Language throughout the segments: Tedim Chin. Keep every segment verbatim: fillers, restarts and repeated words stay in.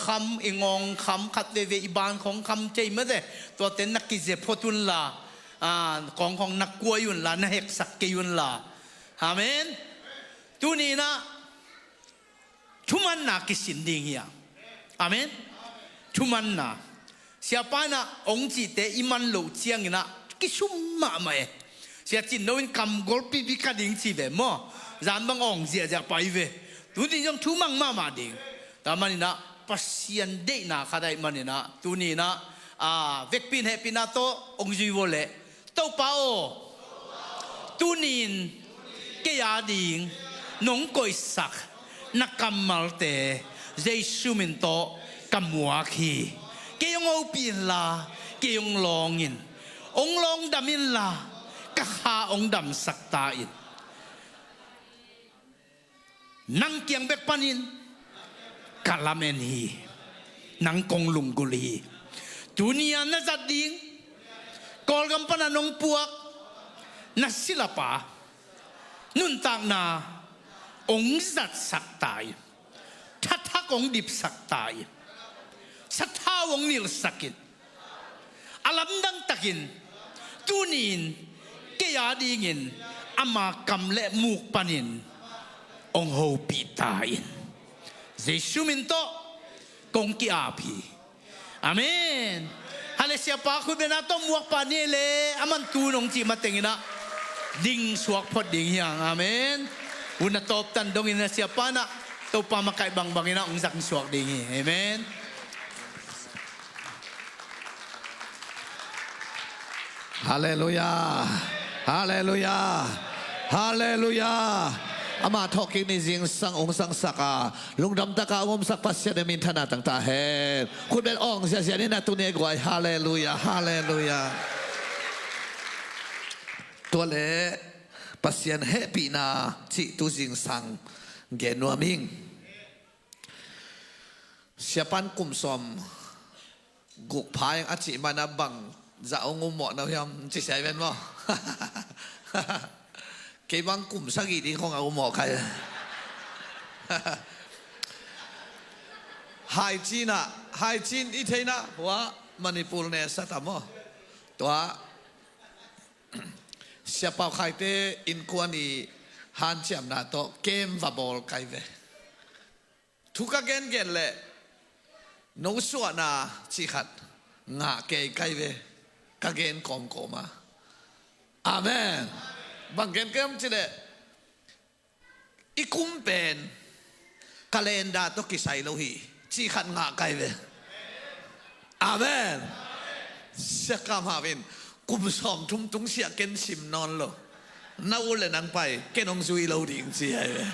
kham, i ngawng kham, khat veve i ban khawng kham cei mate. Tuate na kize phot unla, a, kawng khawng na kuai unla, na heksak kei unla. Amen. Tuni inah thumanna kisin ding hi a. Amen. Thumanna. Siapa inah hong cihte i man loh cianginah kisum mahmah e. Sia Cin No in kam golpipi ka ding ci ve maw? Zan bang awng ziahziah pai ve. Tuni zong thumang mahmah ding. Tua maninah Pasian deihna khat ahih maninah tuni inah, a, vekpi in hehpihna tawh hong zui vua leh, Topa aw, tuni-in kei a ding nong koihsak na kammalte Jesu min tawh ka muak hi. Kei hong hopih inla, kei hong lawng in. Hong lawngdam inla, ka kha hong damsak ta in. Nang kiang bek panin ka lamen hi. Nang kong lunggulh hi. Tuni-a na zat ding, Kawlgam pana nong puak na silapa nuntakna hong zatsak ta in. Thathak hong dipsak ta in. Sathau hong nilhsak in. A lamdang takin tuni-in kei a dingin ama kam le muk panin hong hopih ta in. Jesu min tawh kong ki-ap hi. Amen. Hale, siapa khut bena tawh muak pah ni le, aman tu nong cih matenginah ding suak phot ding hiang. Amen. Hun a tawptan dongin a siapa inah Topa makaih bangbanginah hong zang suak ding hi. Amen. Halleluia. Halleluia. Halleluia. Ama thawhkik ni zingsang hong zangsak a, lungdam taka hong omsak Pasian in minthanna tang ta hen. Khut beng awng ziahziah ni na tuni guai. Halleluia. Halleluia. Tua leh Pasian hehpihna cih tu zingsang gen nuam ing. Siapan kum sawm guk pha ing a cih mana bang zah hong ummawh na hiam ci siai ven maw? Kei bang kum sagih ding khong a ummawh kai. Haicin ah, Haicin i theina hua Manipur ne sata maw? Tua Siapau Khaite innkuan i hanciamna tawh kem va bawl kai ve. Thu ka gengen leh no suahna cih khat ngah kei kai ve, ka gen kawmkawm a. Amen. Bang gen kem cih leh i kum pen calendar tawh kisai lo hi cih khat ngah kai ve. Amen. Siakam hau in kum sawm thum tung siah ken sim nawn lo. Na ut le nang pai, ken hong zui lo ding ci ai ve.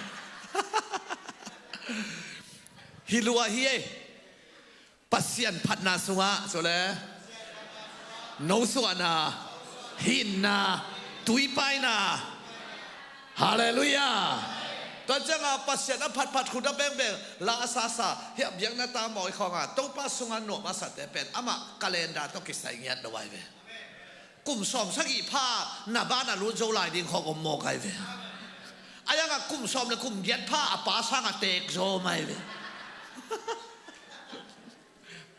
Hi lua hi ei. Pasian phatna sungah, so le, no suahna, hinna, tuipaina. Halleluia. Tua cianga Pasian a phatphat khut a bengbeng la a sasa, hia biakna ta mawi khawnga Topa sunga nuam a sate pen amah calendar tawh kisai ngiat lo ai ve. Kum sawm sagih pha na ban a lut zo lai ding khawk om mawk ai ve. A yangah kum sawm le kum giat pha a pa sangah teek zo mai ve.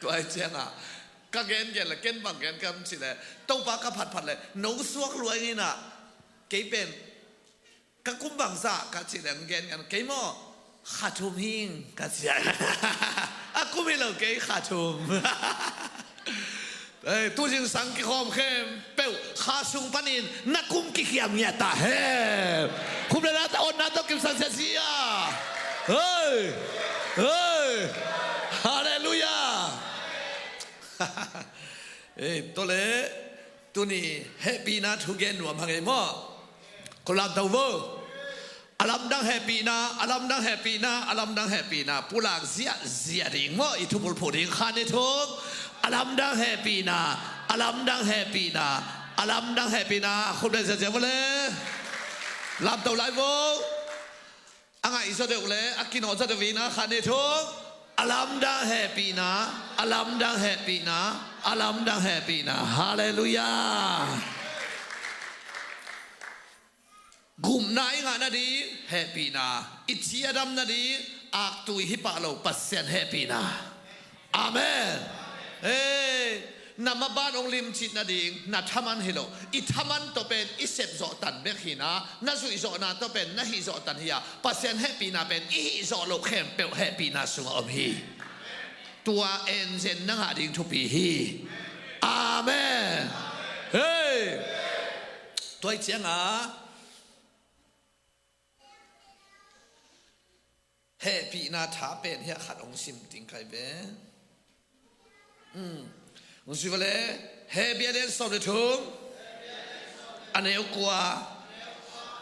Tua ai ciangah ka gengen le ken bang gen kam cih le Topa ka phatphat le no suak luai nginah kei pen ka kum bangzah ka cih le gen gen kei maw kha thum hing ka ciah. A kum hi lo kei kha thum. Ei, tu zingsang kikhawm khempeuh kha sung panin na kum kikhiam ngiat ta hen. Khum le na ta on na tawh kimsan sia sia. Hei, hei. Halleluia. Ei, tole tuni hehpihna thugen nuam hang ei maw? Ko lamto vo. A lamdang hehpihna, a lamdang hehpihna, a lamdang hehpihna pulak ziahziah ding maw? I thubulphuh ding khan i thum. A lamdang hehpihna, a lamdang hehpihna, a lamdang hehpihna. Khut beng ziahziah vua le. Lamto lai vo. A ngaih zaw deuh le a kinawh zaw deuh vina khan i thum. A lamdang hehpihna, a lamdang hehpihna, a lamdang hehpihna. Halleluia. Gupna i ngah nading hehpihna, i ci a dam nading aktui hi pah lo Pasian hehpihna. Amen. Hei, na maban hong limcit nading na thaman hi lo. I thaman tawh pen i sep zawhtan bek hi-in ah, na zuih zawhna tawh pen na hih zawhtan hi-a, Pasian hehpihna pen i hih zawh loh khempeuh hehpihna sungah om hi. Tua enzen na ngah ding thupi hi. Amen. Hei, tua hi ciangah hehpihna tha pen hiah khat hong sim ding ka hi ve. Hong zui va le, Hebru a lian sawm le thum, a neu kua.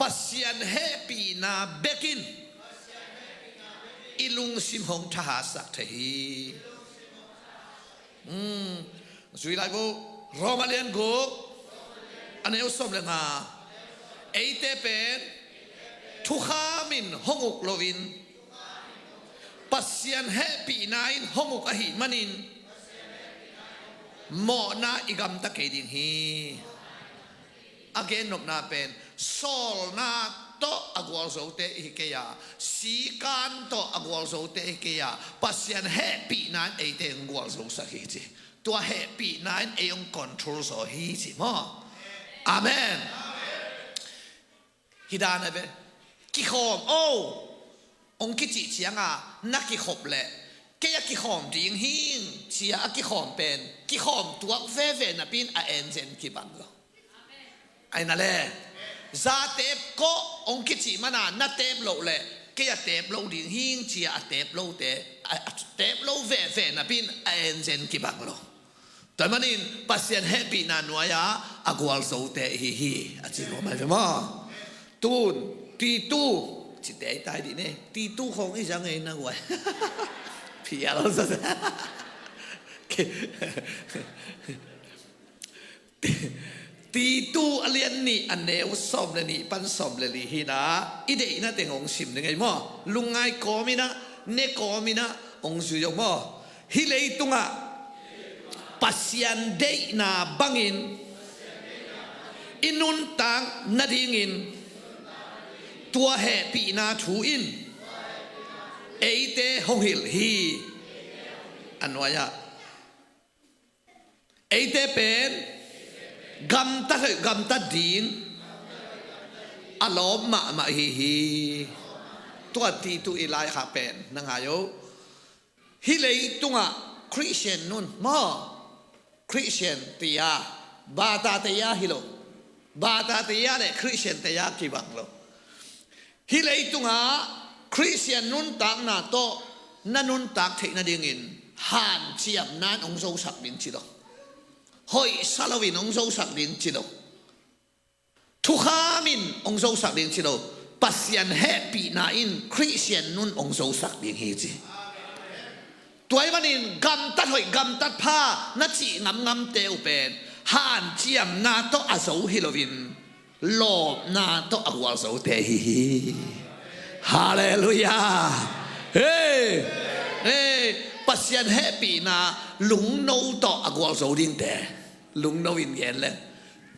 Pasian hehpihna bekin i lungsim hong thahatsak thei hi. Zui lai vo, Rom a lian guk, a neu sawm le nga. Eite pen thukham in hong uk loin, Pasian hehpihna in hong uk ahih manin mawhna i gamta kei ding hi. A gennopna pen sawlna tawh a gualzote i hi kei a, sikan tawh a gualzote i hi kei a, Pasian hehpihna in eite hong gualzosak hi ci. Tua hehpihna in ei hong control zaw hi ci maw? Amen. Hi dan a ve. Kikhawm o, hong kicih cianga na kikhop leh, kei a kikhawm ding hing cia a kikhawm pen kikhawm tuak veve napi-in a enzen kibang lo. Aina le, za teep kawh hong kicih mana na teep loh leh, kei a teep lo ding hing cia a teep lote, a, a teep lo veve napi-in a enzen kibang lo. Tua manin Pasian hehpihna nuai-a a gualzote i hi hi, a ci nuam ahi ve maw? Tun, Titu, cite i tai dih ne, Titu khawng i zang ei na guai. Phial sa. Titu a lian nih a neu sawm le nih pan sawm le li hi-in ah, i deihna teng hong sim ding ei maw? Lungngai kawm in ah, ne kawm in ah, hong zui o maw? Hih leitungah Pasian deihna bangin i nuntak nadingin tua hehpihna thu in eite hong hilh hi. A nuai-ah eite pen gamtat hoih gamtat ding a lawp mahmah hi hi. Tua Titu i laikhak pen na ngai o. Hih leitungah Christian nun maw, Christian tia, bata tia hi lo. Bata tia le Christian tia kibang lo. Hih leitungah Christian nuntakna tawh na nuntak theih nadingin hanciamna in hong zosak ding ci lo. Hoihsa loin hong zosak ding ci lo. Thukham in hong zosak ding ci lo. Pasian hehpihna in Christian nun hong zosak ding hi ci. Tua ahih manin gamtat hoih gamtat pha na cih ngamngamte uh pen hanciamna tawh a zo hi loin lawpna tawh a gualzote hi hi. Halleluiah. Hei, hei, Pasian hehpihna lungno tawh a gualzo dingte. Lungno in gen leng,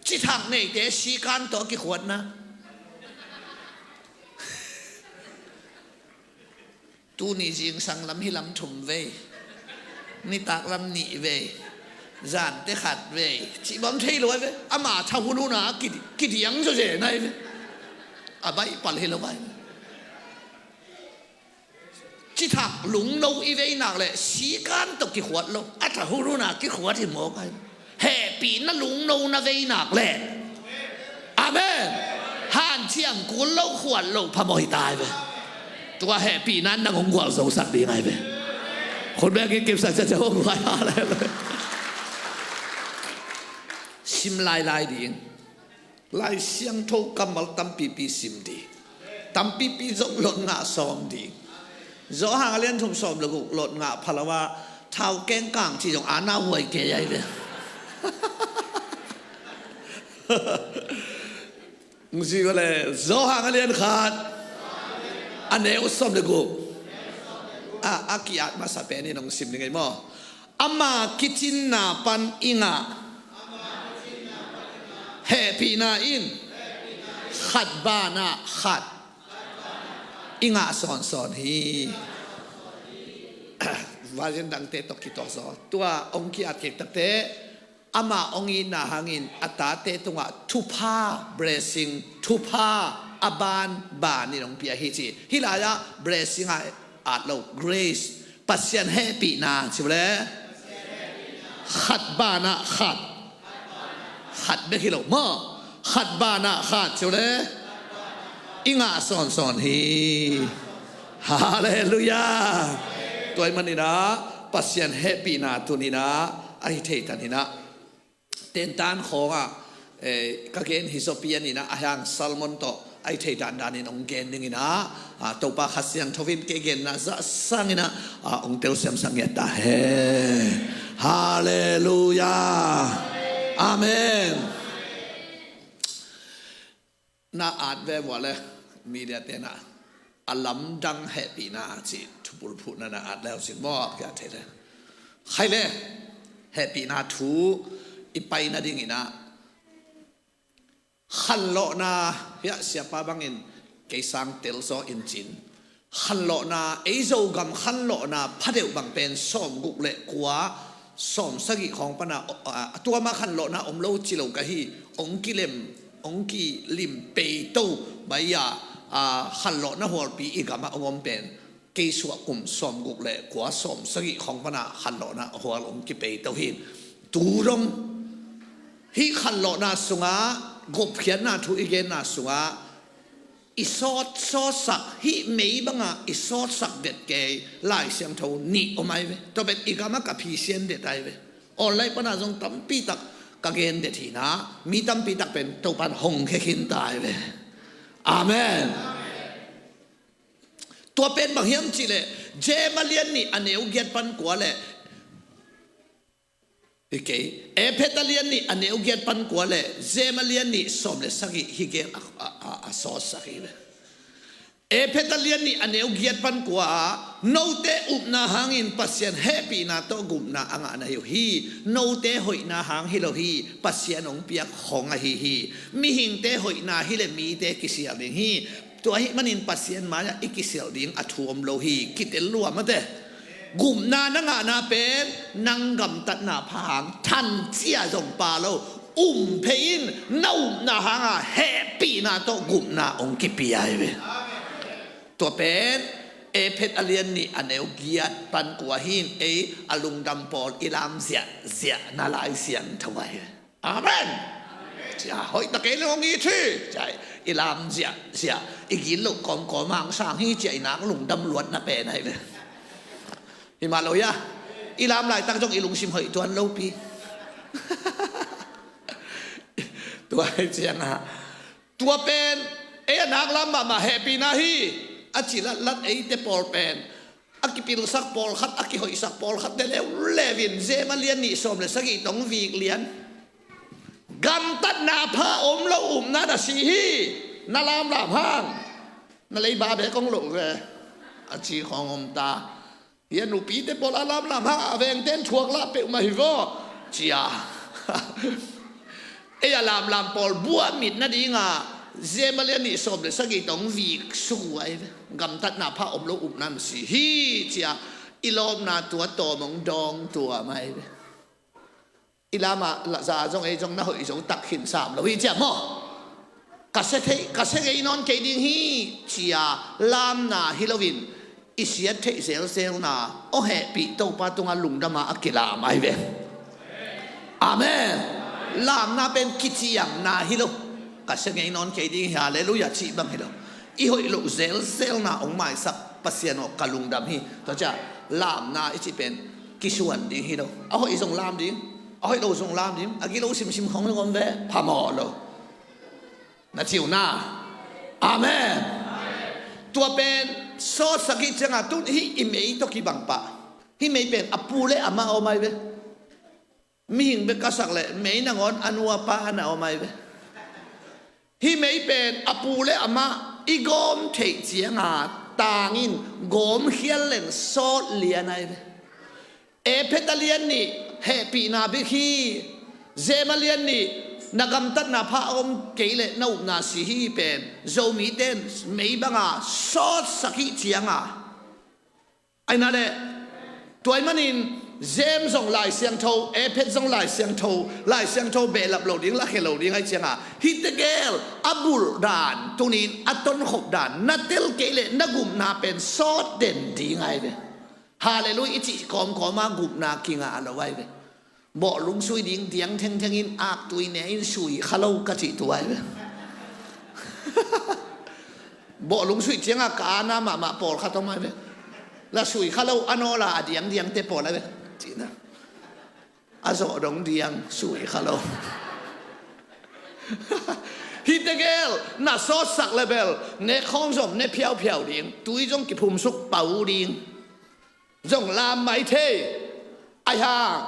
cithak neite sikan tawh a kikhuatna. Tuni zingsang lam hi lam thum vei, nitak lam nih vei, zante khat vei cih bang thei lo ai ve. Ama tha hunhun a ki, kidiang zawzen ai ve. A baih pal hi lo ai ve. Cithak lungno i vei nak leh sikan tawh kikhuat lo, a tha hunhun a kikhuat hi mawk ai. Hehpihna lungno na vei nak leh, amen, hanciam kul lo khuat lo phamawh hi tai ve. Tua hehpihna in nang hong gualzosak ding ai ve. Khut beng in kipsak ciaciau hong guai. Halleluiah. Sim lailai ding. Lai Siangtho kammal tampipi sim ding. Tampipi Johan ngah sawm ding. Johan a lian thum sawm le guk lot ngah pha lo a, thau kengkang ci zong a na huai kei ai ve. Zi le Johan a lian khat a neu sawm le guk. A, a ki-at masa pen in hong sim ding ei maw? Ama kicinna pan i ngah hehpihna in khat banah khat i ngah sawnsawn hi. Version dangte tawh kituak zaw. Tua hong ki-at kik takte, amah hong itna hangin a tate tungah thupha, blessing, thupha a banban in hong pia hi ci. Hih lai-ah blessing a at lo, grace, Pasian hehpihna ci uh le. Khat banah khat, khat bek hi lo maw. Khat banah khat ci uh le. I ngah sawnsawn hi. Halleluiah. Tua ahih maninah Pasian hehpihna tuninah a hi thei taninah, tentan khawngah, eh, ka gen hi zaw pianinah, a hang Solomon tawh a hi thei dandanin hong gen dinginah, ah, Topa Kha Siangtho in kei genna zah sanginah, ah, hong telsiamsak ngiat ta hen. Halleluiah. Amen. Na at ve vua le, media tenah a lamdang hehpihna cih thupulphuhna na at le uh cin maw, a kiat thei le. Khai le, hehpihna thu i pai nadinginah khanlawhna, hiah siapa bangin kei sang telzaw in cin. Khanlawhna, ei Zogam khanlawhna phadeuh bang pen sawmguk le kua, sawmsagih khawng pana, a, a tuama khanlawhna om lo ci lo ka hi. Hong kilem, hong kilim peito, bai-a, a, khanlawhna hualpi i gamah hong om pen kei suah kum sawmguk le kua, sawmsagih khawng pana khanlawhna hual hong kipeito hi. Tu dong hih khanlawhna sungah, gupkhiatna thu i genna sungah, i sawt, sawtsak, hih mei bangah i sawtsak det kei Lai Siangtho nih om ai ve. Tua pen i gamah ka phisian det ai ve. Online pana zong tampi tak ka gen det hinah, mi tampi tak pen Topan hong khe khin ta ai ve. Amen. Tua pen bang hiam cihleh, Jeremiah lian nih a neu giat pan kua le, hi kei, Efesa lian nih a neu giat pan kua le Jeremiah lian nih sawm le sagih hi gel a, a, a, a sawtsak hi ve. Efesa lian nih a neu giat pan kua ah, note upna hangin Pasian hehpihna tawh gupna a ngah na hi uh hi. Note hoihna hang hi lo hi, Pasian hong piak khong ahi hi. Mihingte hoihna hi le mite kisial ding hi. Tua ahih manin Pasian mai-ah i kisial ding a thu om lo hi. Kitel lua mate. Gupna na ngahna pen nang gamtatna pha hang thancia zong pha lo, um phei in, na upna hanga hehpihna tawh gupna hong kipia hi ve. Tua pen Efesa lian nih a neu giat pan kua hi-in, ei a lungdam pawl i lam ziahziah na Lai Siangtho ahi ve. Amen. Cia hoih ta kei le hong it hi. Cia i lam ziahziah, i gilo kawmkawm hang sang hi, cia i nak lungdam luatna pen ahi ve. Hi mah lo hia? I lam laitak zong i lungsim hoih tuan lopi. Tua hi ciangah, tua pen ei a nak lam mahmah hehpihna hi. A ci latlat eite pawl pen a kipilsak pawlkhat, a kihoihsak pawlkhat te leuleu in, Jeremiah lian nih sawm le sagih tawh hong vik lian. Gamtatna pha om lo upna na si hi. Na lamlam hang, na leiba bek hong loh ve, a ci khawng om ta. Hia nupite pawl a lamlam hang a vengte in thuak lah peuhmah hi vaw, cia. Ei a lamlam pawl buahmit nadinga Jeremiah lian nih sawm le sagih tawh hong vik suk uh ahi ve. Gamtatna pha om lo upna na si hi, cia i lawpna tua tawm hong dawng tua mah ahi ve. I lamah za zong ei zong na hoih zo tak khin sam lo hi cia maw? Ka sia thei, ka sia ngei nawn kei ding hi, cia lamna hi loin i siat theih zelzelna, aw hehpih Topa tungah lungdama a kilam ahi ve. Amen. Lamna pen kiciamna hi lo. Ka sia ngei nawn kei ding hi, halleluiah cih bang hi lo. I hoih loh zelzelna hong maisak Pasian aw ka lungdam hi. Tua cia lamna i cih pen kisuan ding hi lo. A hoih zong lam ding, a hoih lo zong lam ding, a gilo simsim khong zong om ve, phamawh lo. Na ciu na. Amen. Tua pen sawtsak hi cianga tun hih i mei tawh kibang pah. Hih mei pen a pu le a mah om ahi ve. Mihing bek ka sak leh mei nangawn a nu a pa na om ahi ve. Hih mei pen a pu le a mah i gawm theih cianga tangin gawmkhial leng sawt lian ahi ve. Efesa lian nih hehpihna bik hi. Jeremiah lian nih na gamtatna pha a om kei leh na upna si hi pen Zomite in mei banga sawtsak hi cianga, aina leh Tua ahih manin James zong Lai Siangtho, Efesa zong Lai Siangtho, Lai Siangtho behlap lo ding, lakhia lo ding ahih cianga, hihte gel a bulh dan, tuni-in a tonkhop dan na tel kei leh na gupna pen sawt den ding ahi ve. Halleluiah i cih kawmkawma gupna kingah lo ahi ve. Bawhlung sui ding diang thengthengin aktui ne-in sui kha lo ka cih tua ahi ve. Bawhlung suih cianga ka ana mahmah pawlkhat om ahi ve. La sui kha lo a nawla a diangdiangte pawl ahi ve. Cihna a zawh dong diang sui kha lo. Hihte gel na sawtsak le bel nek khawng zong ne phiauphiau ding, tui zong kiphumsuk pau ding. Zong lam mai thei. Ahi hang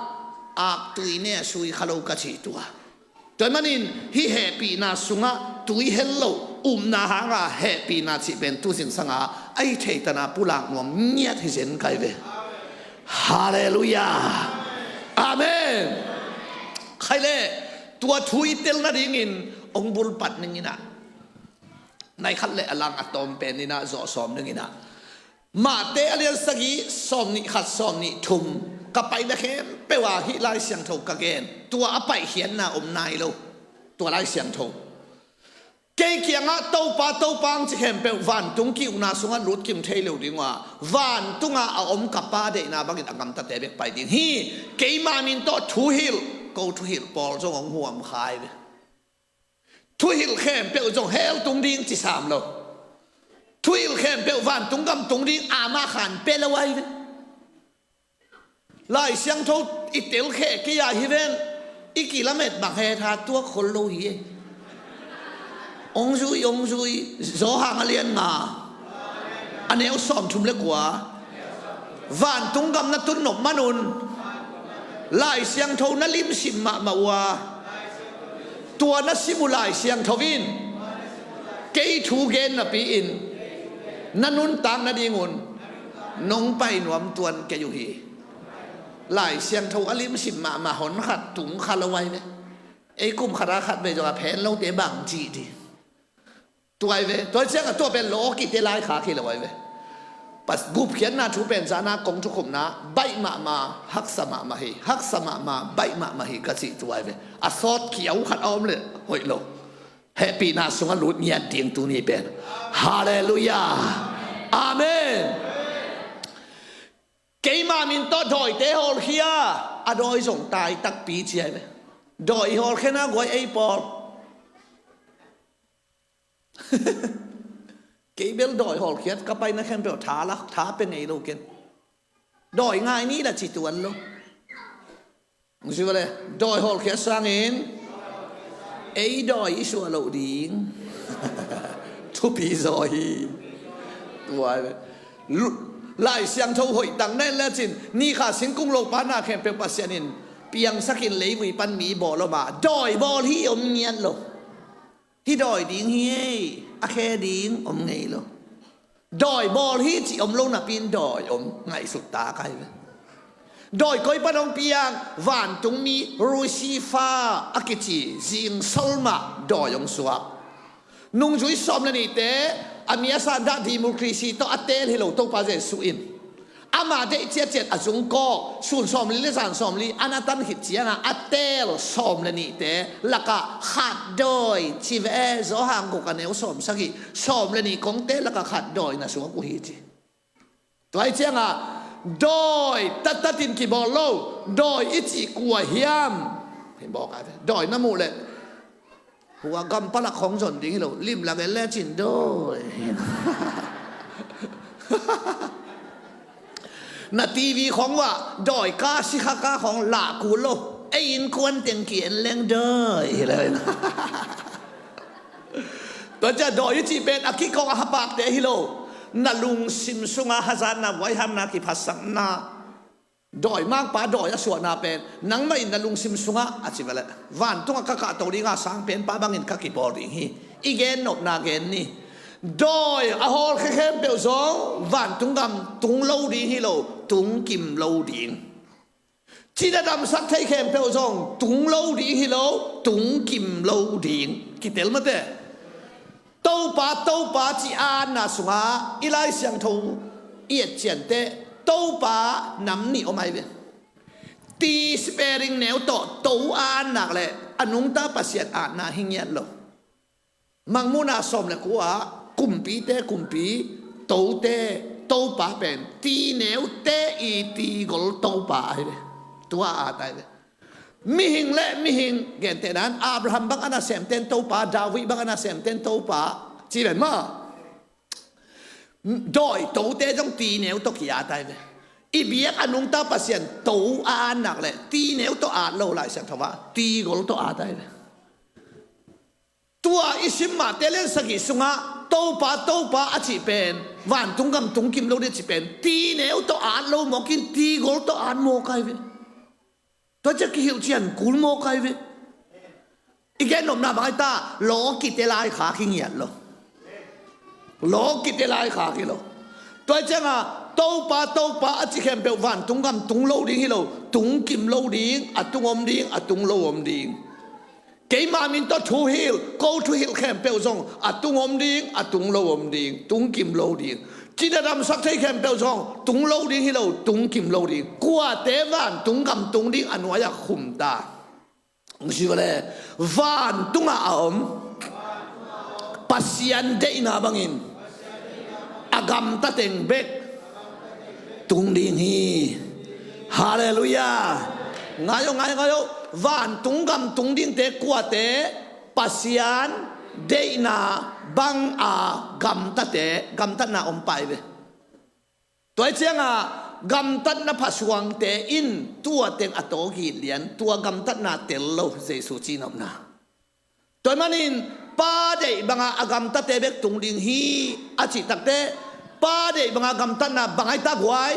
aktui ne a sui kha lo ka cih tua. Tua ahih manin hih hehpihna sungah tui hel lo upna hanga hehpihna cih pen tu zingsanga ahi theitana pulak nuam ngiat hi zen ka hi ve. Halleluiah. Amen. Khai leh tua thu i tel nadingin hong bulpat ning in ah, nai khat le a lang a tawm pen in ah zawh sawm ning in ah, Mate a lian sagih, sawmnih khat, sawmnih thum, ka paina khempeuh ah hih Lai Siangtho ka gen. Tua a paihkhiatna om nai lo. Tua Lai Siangtho. Kei kiangah Topa, Topa hong ci khempeuh vantung ki-ukna sungah lut kim thei lo ding uh a, vantungah a om ka Pa deihna bangin a gamtate bek pai ding hi. Keima min tawh thuhilh, ko thuhilh pawl zong hong huam kha hi ve. Thuhilh khempeuh zong hell tung ding ci sam lo. Thuhilh khempeuh vantung gam tung ding, amah khan pia lo ahi ve. Lai Siangtho i telkheh kei a hi ven, i kilamet bang het ha tuak khol lo hi e. Hong zui, hong zui, Johan a lian nga, a neu sawmthum le kua. Vantung gam na tun nop manun Lai Siangtho na limsim mahmah uh a, tua na sim uh Lai Siangtho in kei thu gen napi-in na nuntak nadingun nong pai nuam tuan kei uh hi. Lai Siangtho a limsim mahmah hon khat tung kha lo ahi ve. Ei kum khat a khat vei zong a phen lote bang cih dih. Tua hi ve, tua ciangah tua pen lawkite lai khak hi lo ahi ve. Pas gupkhiatna thu pen zahna kong thukhupna baih mahmah, haksa mahmah hi, haksa mahmah, baih mahmah hi ka cih tua hi ve. A sawt kiau khat a om le hoih lo. Hehpihna sungah lut ngiat ding tuni pen. Halleluiah. Amen. Keima min tawh dawite hawlkhia, a dawi zong tai takpi ci ahi ve. Dawi hawlkhiatna guai ei pawl. Kei bel dawi hawlkhiat ka paina khempeuh tha la, tha pia ngei lo ken. Dawi ngai ni la ci tuan lo. Zi vale, dawi hawlkhiat sangin ei dawi i suah loh ding. Thupi zaw hi. Tua hi ve. Lu-, Lai Siangtho hoih tak na en lecin, ni kha singkung lopa na khempeuh Pasian in piangsakin leivui pan mi bawl om a, dawi bawl hi om ngiat lo. Hih dawi ding hi ei, a khe ding om ngei lo. Dawi bawl hi cih om lo napi-in dawi om ngaihsut ta ka hi ve. Dawi koi pan hong piang, vantungmi Lucifer a kici zingsol mah dawi hong suak. Nungzui sawm le nihte a mi a sandah democracy tawh a teel hi lo Topa Jesuh in. Ama deih ciatciat a zungkawk, sun sawmli le zan sawmli an a tan khit ciangah a teel sawm le nihte lakah khat dawi ci ve, Johan guk a neu sawm sagih, sawm le nih kongte lakah khat dawi na suak uh hi ci. Tua hi ciangah dawi tattatin kibawl lo, dawi i cih kua hiam? Hi bawk a ve. Dawi na muh leh hua gam palak khong zon ding hi lo, limlang en lecin dawi. Na TV khong uah dawi ka, sikha ka khong lah kul lo. Ei innkuan teng ki-en leng dawi hi lo. Tua ciah dawi i cih pen a kikong a hapakte hi lo. Na lungsim sungah hazatna, vuaihamna, kiphatsakna, dawi makpa dawi a suahna pen nangmah in na lungsim sungah a ci veleh, vantungah ka kahto dinga sangpenpa bangin ka kibawl ding hi. I gen nopna gen ni. Dawi a hawlkhia khempeuh zong vantung gam tung lo ding hi lo, tung kim lo ding. Cina damsak thei khempeuh zong tung lo ding hi lo, tung kim lo ding. Kitel mate. Topa, Topa ci-a na sungah i Lai Siangtho i etcian teh, Topa nam nih om ahi ve. Ti sparing neu tawh to a atnak le a nungta Pasian atna hi ngiat lo. Mangmuhna sawm le kua ah kumpite kumpi, tote Topa pen, ti neute i ti gol Topa ahi ve. Tua a at ahi ve. Mihing le mihing, gentehna in Abraham bang a nasemten Topa, David bang a nasemten Topa ci ven maw. Dawi tote zong ti neu tawh ki-at ahi ve. I biak a nungta Pasian to a atnak le ti neu tawh at lo, Lai Siangtho ah ti gol tawh at ahi ve. Tua i sim Mate lian sagih sungah Topa, Topa a cih pen, vantung gam tung kim lo ding a cih pen, ti neu tawh at lo mawk in, ti gol tawh at mawk ahi ve. Tua ciang kihilh cian kul mawk ahi ve. I gen nopna bang ahi ta, lawkite laikhak hi ngiat lo. Lawkite laikhak hi lo. Tua ciangah Topa, Topa a ci khempeuh vantung gam tung lo ding hi lo, tung kim lo ding, a tung om ding, a tung lo om ding. Keima min tawh thuhilh, ko thuhilh khempeuh zong a tung om ding, a tung lo om ding, tung kim lo ding. Cina damsak thei khempeuh zong tung lo ding hi lo, tung kim lo ding. Kuate vantung gam tung ding a nuai-ah khum ta? Hong si vale, vantungah a om Pasian deihna bangin a gamta teng bek tung ding hi. Halleluiah. Ngai o, ngai, ngai o. Vantung gam tung dingte kuate? Pasian deihna bang a gamtate, gamtatna om pah ahi ve. Tua hi ciangah gamtatna phasuangte in tua teng a tawgit lian, tua gamtatna tel lo Jesu cihnopna. Tua ahih manin Pa deih banga a gamtate bek tung ding hi a cih takteh, Pa deih banga gamtatna bang ahi ta guai?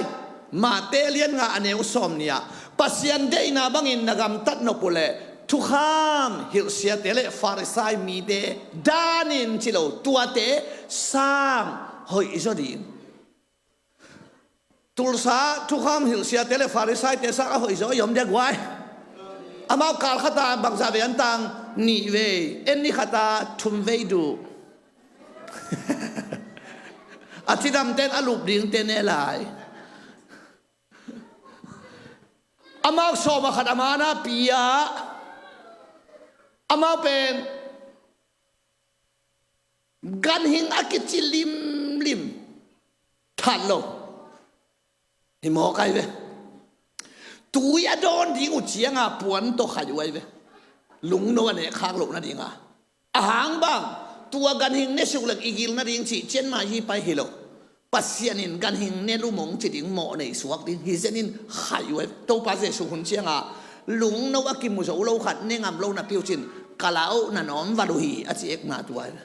Mate lian nga a neu sawm nih ah, Pasian deihna bangin na gamtat nop uh leh thukham hilhsiate le Farisai mite danin ci lo, tuate sang hoih zaw ding. Tulsa thukham hilhsiate le Farisaite sang a hoih zaw i om dia guai? Amau kal khata bangzah vei an tang? Nih vei. En ni khata thum vei duh. A cidamten a lup dingte ne lai. Amau sawm a khat a mana pia. Amau pen ganhing a kici limlim. That lo. Hi mawk ahi ve. Tui a dawn ding uh cianga puan tawh khaih uh ahi ve. Lungno a nehkhak loh nadinga. A hang bang, tua ganhing ne suk leng i gil nading cih cianmah hi pai hi lo. Pasian in ganhing ne lumong ci ding mawh nei suak ding hi zenin khaih uh ahi. Topa Jesu hun cianga lungno a kimu zo lo khat ne ngam lo napi uh cin, ka lau na nawm val uh hi a ci ekna tua ahi.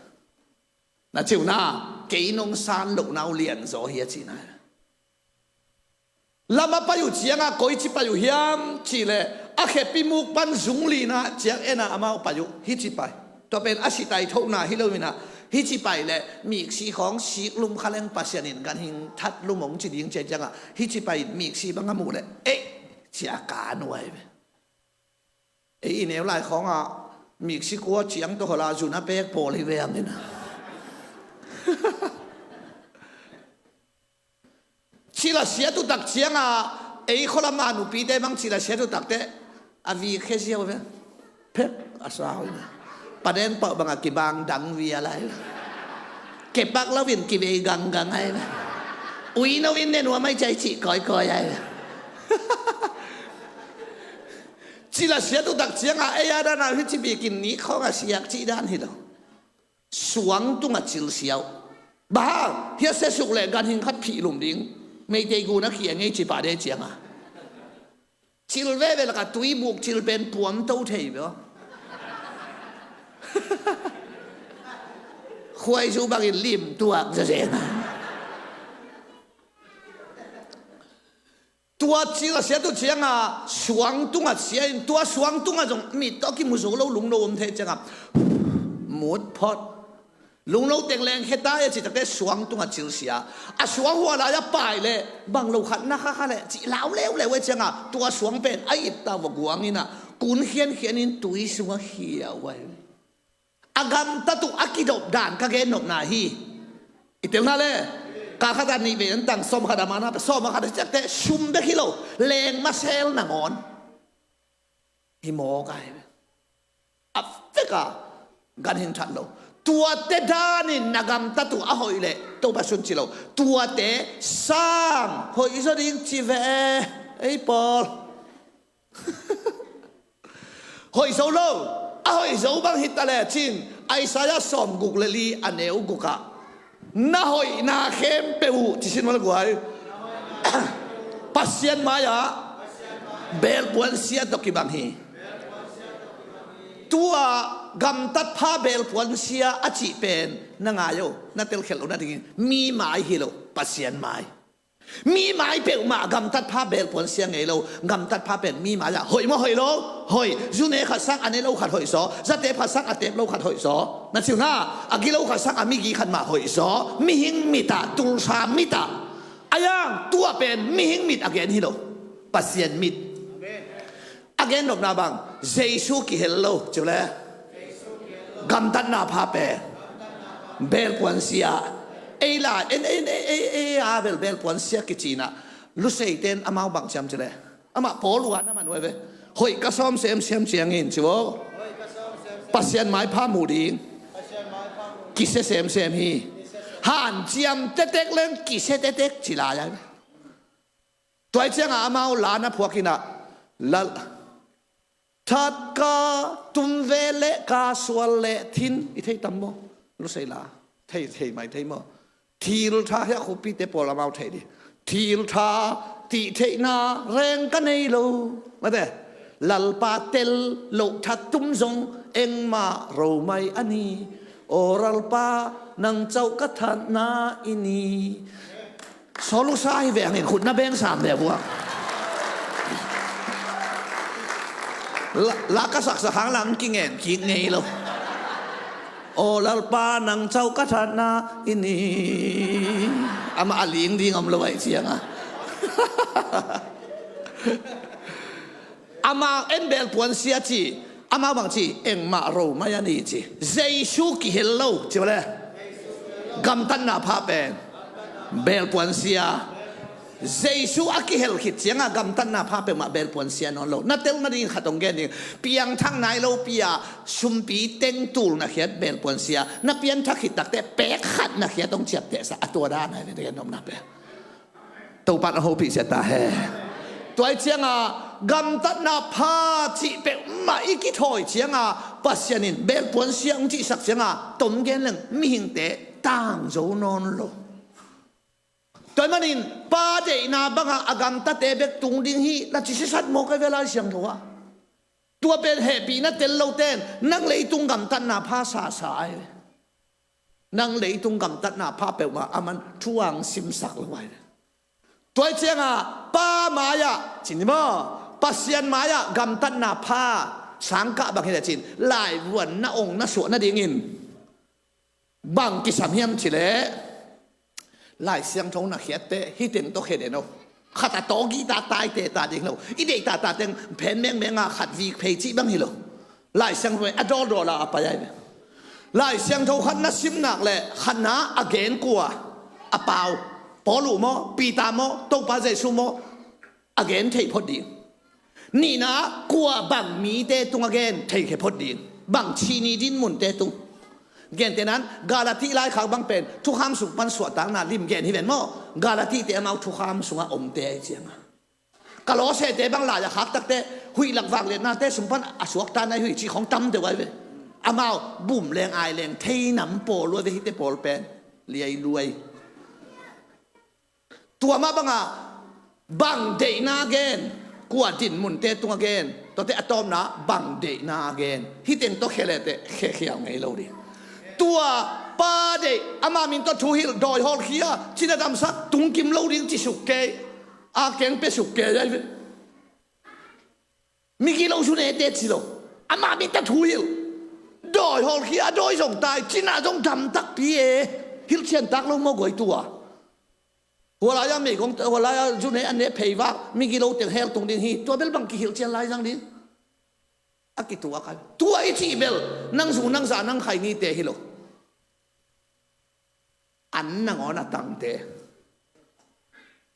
Na ciuna, kei nong san lohna uh lianzaw hi a cihna ahi. Lam a pai uh ciangah koici pai uh hiam cihleh a khepi muk pan zung linah ciang enah amau pai uh, hici pai. Tua pen a sitai thohna hi loinah hici pai leh miksi khawng sik lum kha leng Pasian in ganhing that lum hong ci ding cia ciangah hici pai in miksi bang a muh leh, eh, cia kan uh ahi ve. Ei i neu lai khawngah miksi kua ciang tawh hola zun a pek pawl hi ve hangin. Cil a siat uh tak ciangah ei khualam a nupite bang cil a siat uh takteh a vik khia ziau ve. Phek a sa uh hi ve. Paden pauh bangah kibang dang vial ahi ve. Kepak loin kivei ganggang ahi ve. Ui no in ne nuam ahi cai cih kawikawi ahi ve. Cil a siat uh tak ciangah ei a danah hici bikin nik khawngah siak cih dan hi lo. Suang tungah cil siau. Bang hang, hia sia suk leh ganhing khat phih lum ding. Meitei gun a khia ngei ci pah de ciangah. Cil veve lakah tuibuk cil pen puam to thei bia. Khuaizu bangin lim tuak zazenga. Tua cil a siat uh ciangah suang tungah sia in, tua suang tungah zong mit tawh kimu zo lo lungno om thei ciangah mut phot. Lungno teng leng kheta e cih takte suang tungah cil sia. A suang hua lai a pai leh bang lo khat na kha kha leh cih lau leuleu e ciangah tua suang pen a ip ta va guang inah kun khiankhian in tui sungah khia uh ahi. A gamtat uh a kidop dan ka gen nopna hi. I telna le Kal khat a nih vei an tang, sawm khat a mana pe, sawm a khat a ciakte sum bek hi lo, leng masel nangawn hi mawk a hi. A vek a ganhing that lo. Tuate danin na gamtat uh a hoih leh Topa sun ci lo. Tuate sang hoih zaw ding ci ve, ei pawl. Hoih zo lo, a hoih zo bang hi ta le cin, Isaiah sawm guk le li a neu guk ah, na hoihna khempeuh uh, ci sin mah la guai. Pasian mai-ah belpuan sia tawh kibang hi. Tua gamtat pha belpuan sia a cih pen na ngai o, na telkhialh lo nadingin mi mai hi lo, Pasian mai. Mi mai peuhmah gamtat pha belpuan sia ngei lo, gamtat pha pen mi mai-ah hoih maw hoih lo? Hoih. Zune khat sang a ne lo khat hoih zaw, zate khat sang a tep lo khat hoih zaw. Na cih uh na, a gilo khat sang a migi khat mah hoih zaw. Mihing mit ah, tulsa mit ah. A yang tua pen mihing mit a gen hi lo, Pasian mit. A gen nopna bang, Jesu kihel lo, ci uh le. Gamtatna pha pen belpuan sia. Ei la, en, en, ei, ei, ei a bel belpuan sia kici-in ah, Luseite in amau bang ci hiam ci le. Amah Paul uh a na man uh a ve. Hoih ka sawm semsem ciangin ci uh. Pasian maipha muh ding kisia semsem hi. Hanciam tektek leng kisia tektek ci lai a ve. Tua ahih ciangin amau la na phuak in ah, lal, that ka tum ve leh ka sual leh thin, i thei tam maw? Lusei la thei, thei mai thei maw? Thil tha hi a, khuapite pawl amau thei ding. Thil tha tih theihna reng ka nei lo. Mate, Lalpa tel loh that tum zong engmah ro mai a ni. Aw Lalpa, nang cauh ka thatna i ni. Sawlusa hi ve hangin khut na beng sam ve buak. La, la ka saksak hang lam kingen kik ngei lo. Aw Lalpa, nang cauh ka thatna i ni. Amah a ling ding om lo ahih ciangin. Amau en belpuan sia ci, amau bang ci, engmah ro mai a ni ci. Jesu kihel lo, ci uh le. Gamtatna pha pen belpuan sia. Jesu a kihel khit ciangin gamtatna pha peuhmah belpuan sia nawn lo. Na tel nadingin khat hong gen ding. Piangthak nai lopi-a sumpi teng tul na khiat belpuan sia. Na pianthak khit takteh pek khat na khiat hong ciaptehsa, a tua dan a hi ve, na gen nopna pen. Topa in a hopih sia ta hen. Tua ahih ciangin gamtatna pha cih peuhmah i kithawi ciangin Pasian in belpuan sia hong cihsak ciangin tom gen leng mihingte tang zo nawn lo. Tua ahih manin pa deihna bangin a gamtate bek tung ding hi, na ci sisat mawk a ve Lai Siangtho ah. Tua pen hehpihna tel lote in nang leitung gamtatna pha sasa a hi ve. Nang leitung gamtatna pha peuhmah aman thu hong simsak lo a hi ve. Tua ahih ciangin pa mai-ah, ci ni maw, Pasian mai-ah gamtatna pha sangkah bang hi leh cin, laivuan na ong na suah nadingin bang kisam hiam ci leh, Lai Siangtho na khiatte hih teng tawh khia den o. Khat a tawgita taite ta ding lo. I deih tata teng phen mengmeng a khat vik phei cih bang hi lo. Lai Siangtho a dawldawl a a pai a hi ve. Lai Siangtho khat na sim nak leh khatna a gen kua? A pau. Paul uh maw, Peter maw, Topa Jesu maw? A gen thei phot ding. Nihna, kua bang mite tung a gen theikhia phot ding. Bang cih ni dinmunte tung. Gentehna-in Galati laikhak bang pen thukham sung pan suahtakna lim gen hi ven maw? Galatite amau thukham sungah omte ahih ciangin. Kolossete bang lai a khak takteh huih lak vangliatnate sung pan a suakta na hi uh hi cih khawng tam deuh a hi ve. Amau bum leng ai leng thei nam pawl uh a ve, hihte pawl pen liailuai. Tua mah bangin bang deihna gen, kua dinmunte tung a gen, tuate a tawpna bang deihna a gen. Hih teng tawh khia lehteh khekhial ngei lo ding. Tua pa deih, ama min tawh thu hilh, dawi hawlkhia, cina damsak, tungkim lo ding ci suk kei, a keng pia suk kei a hi ve. Migilo zunete ci lo. Ama min tawh thu hilh. Dawi hawlkhia, a dawi zong tai, cina zong dam takpi e. Hilhcian tak lo maw guai tua. Hua lai-a meigong, hua lai-a zune an ne pheivak, migilo teng hell tung ding hi. Tua bel bang kihilhcian lai zang ding. A kituak a. Tua i cih bel nang zu nang za nang khai nite hi lo. An nangawn a tangte.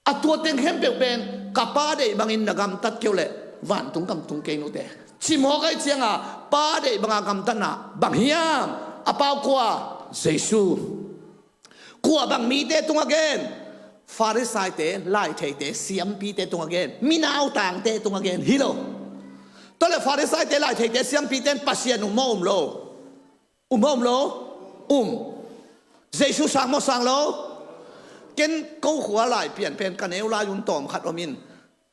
A tua teng khempeuh pen ka Pa deih bangin na gamtat kei uh leh vantung gam tung kei nute. Cimawh ahih cianga Pa deih banga gamtatna bang hiam? A pau kua? Jesu. Kua bang mite tungah gen? Farisaite, laitheite, siampite tungah gen. Minautangte tungah gen hi lo. Tua leh Farisaite, laitheite, siampite in Pasian um maw um lo? Um maw um lo? Um. Jesu sang maw sang lo? Ken ko khua laipian pen ka neu lai un tawm khat om in,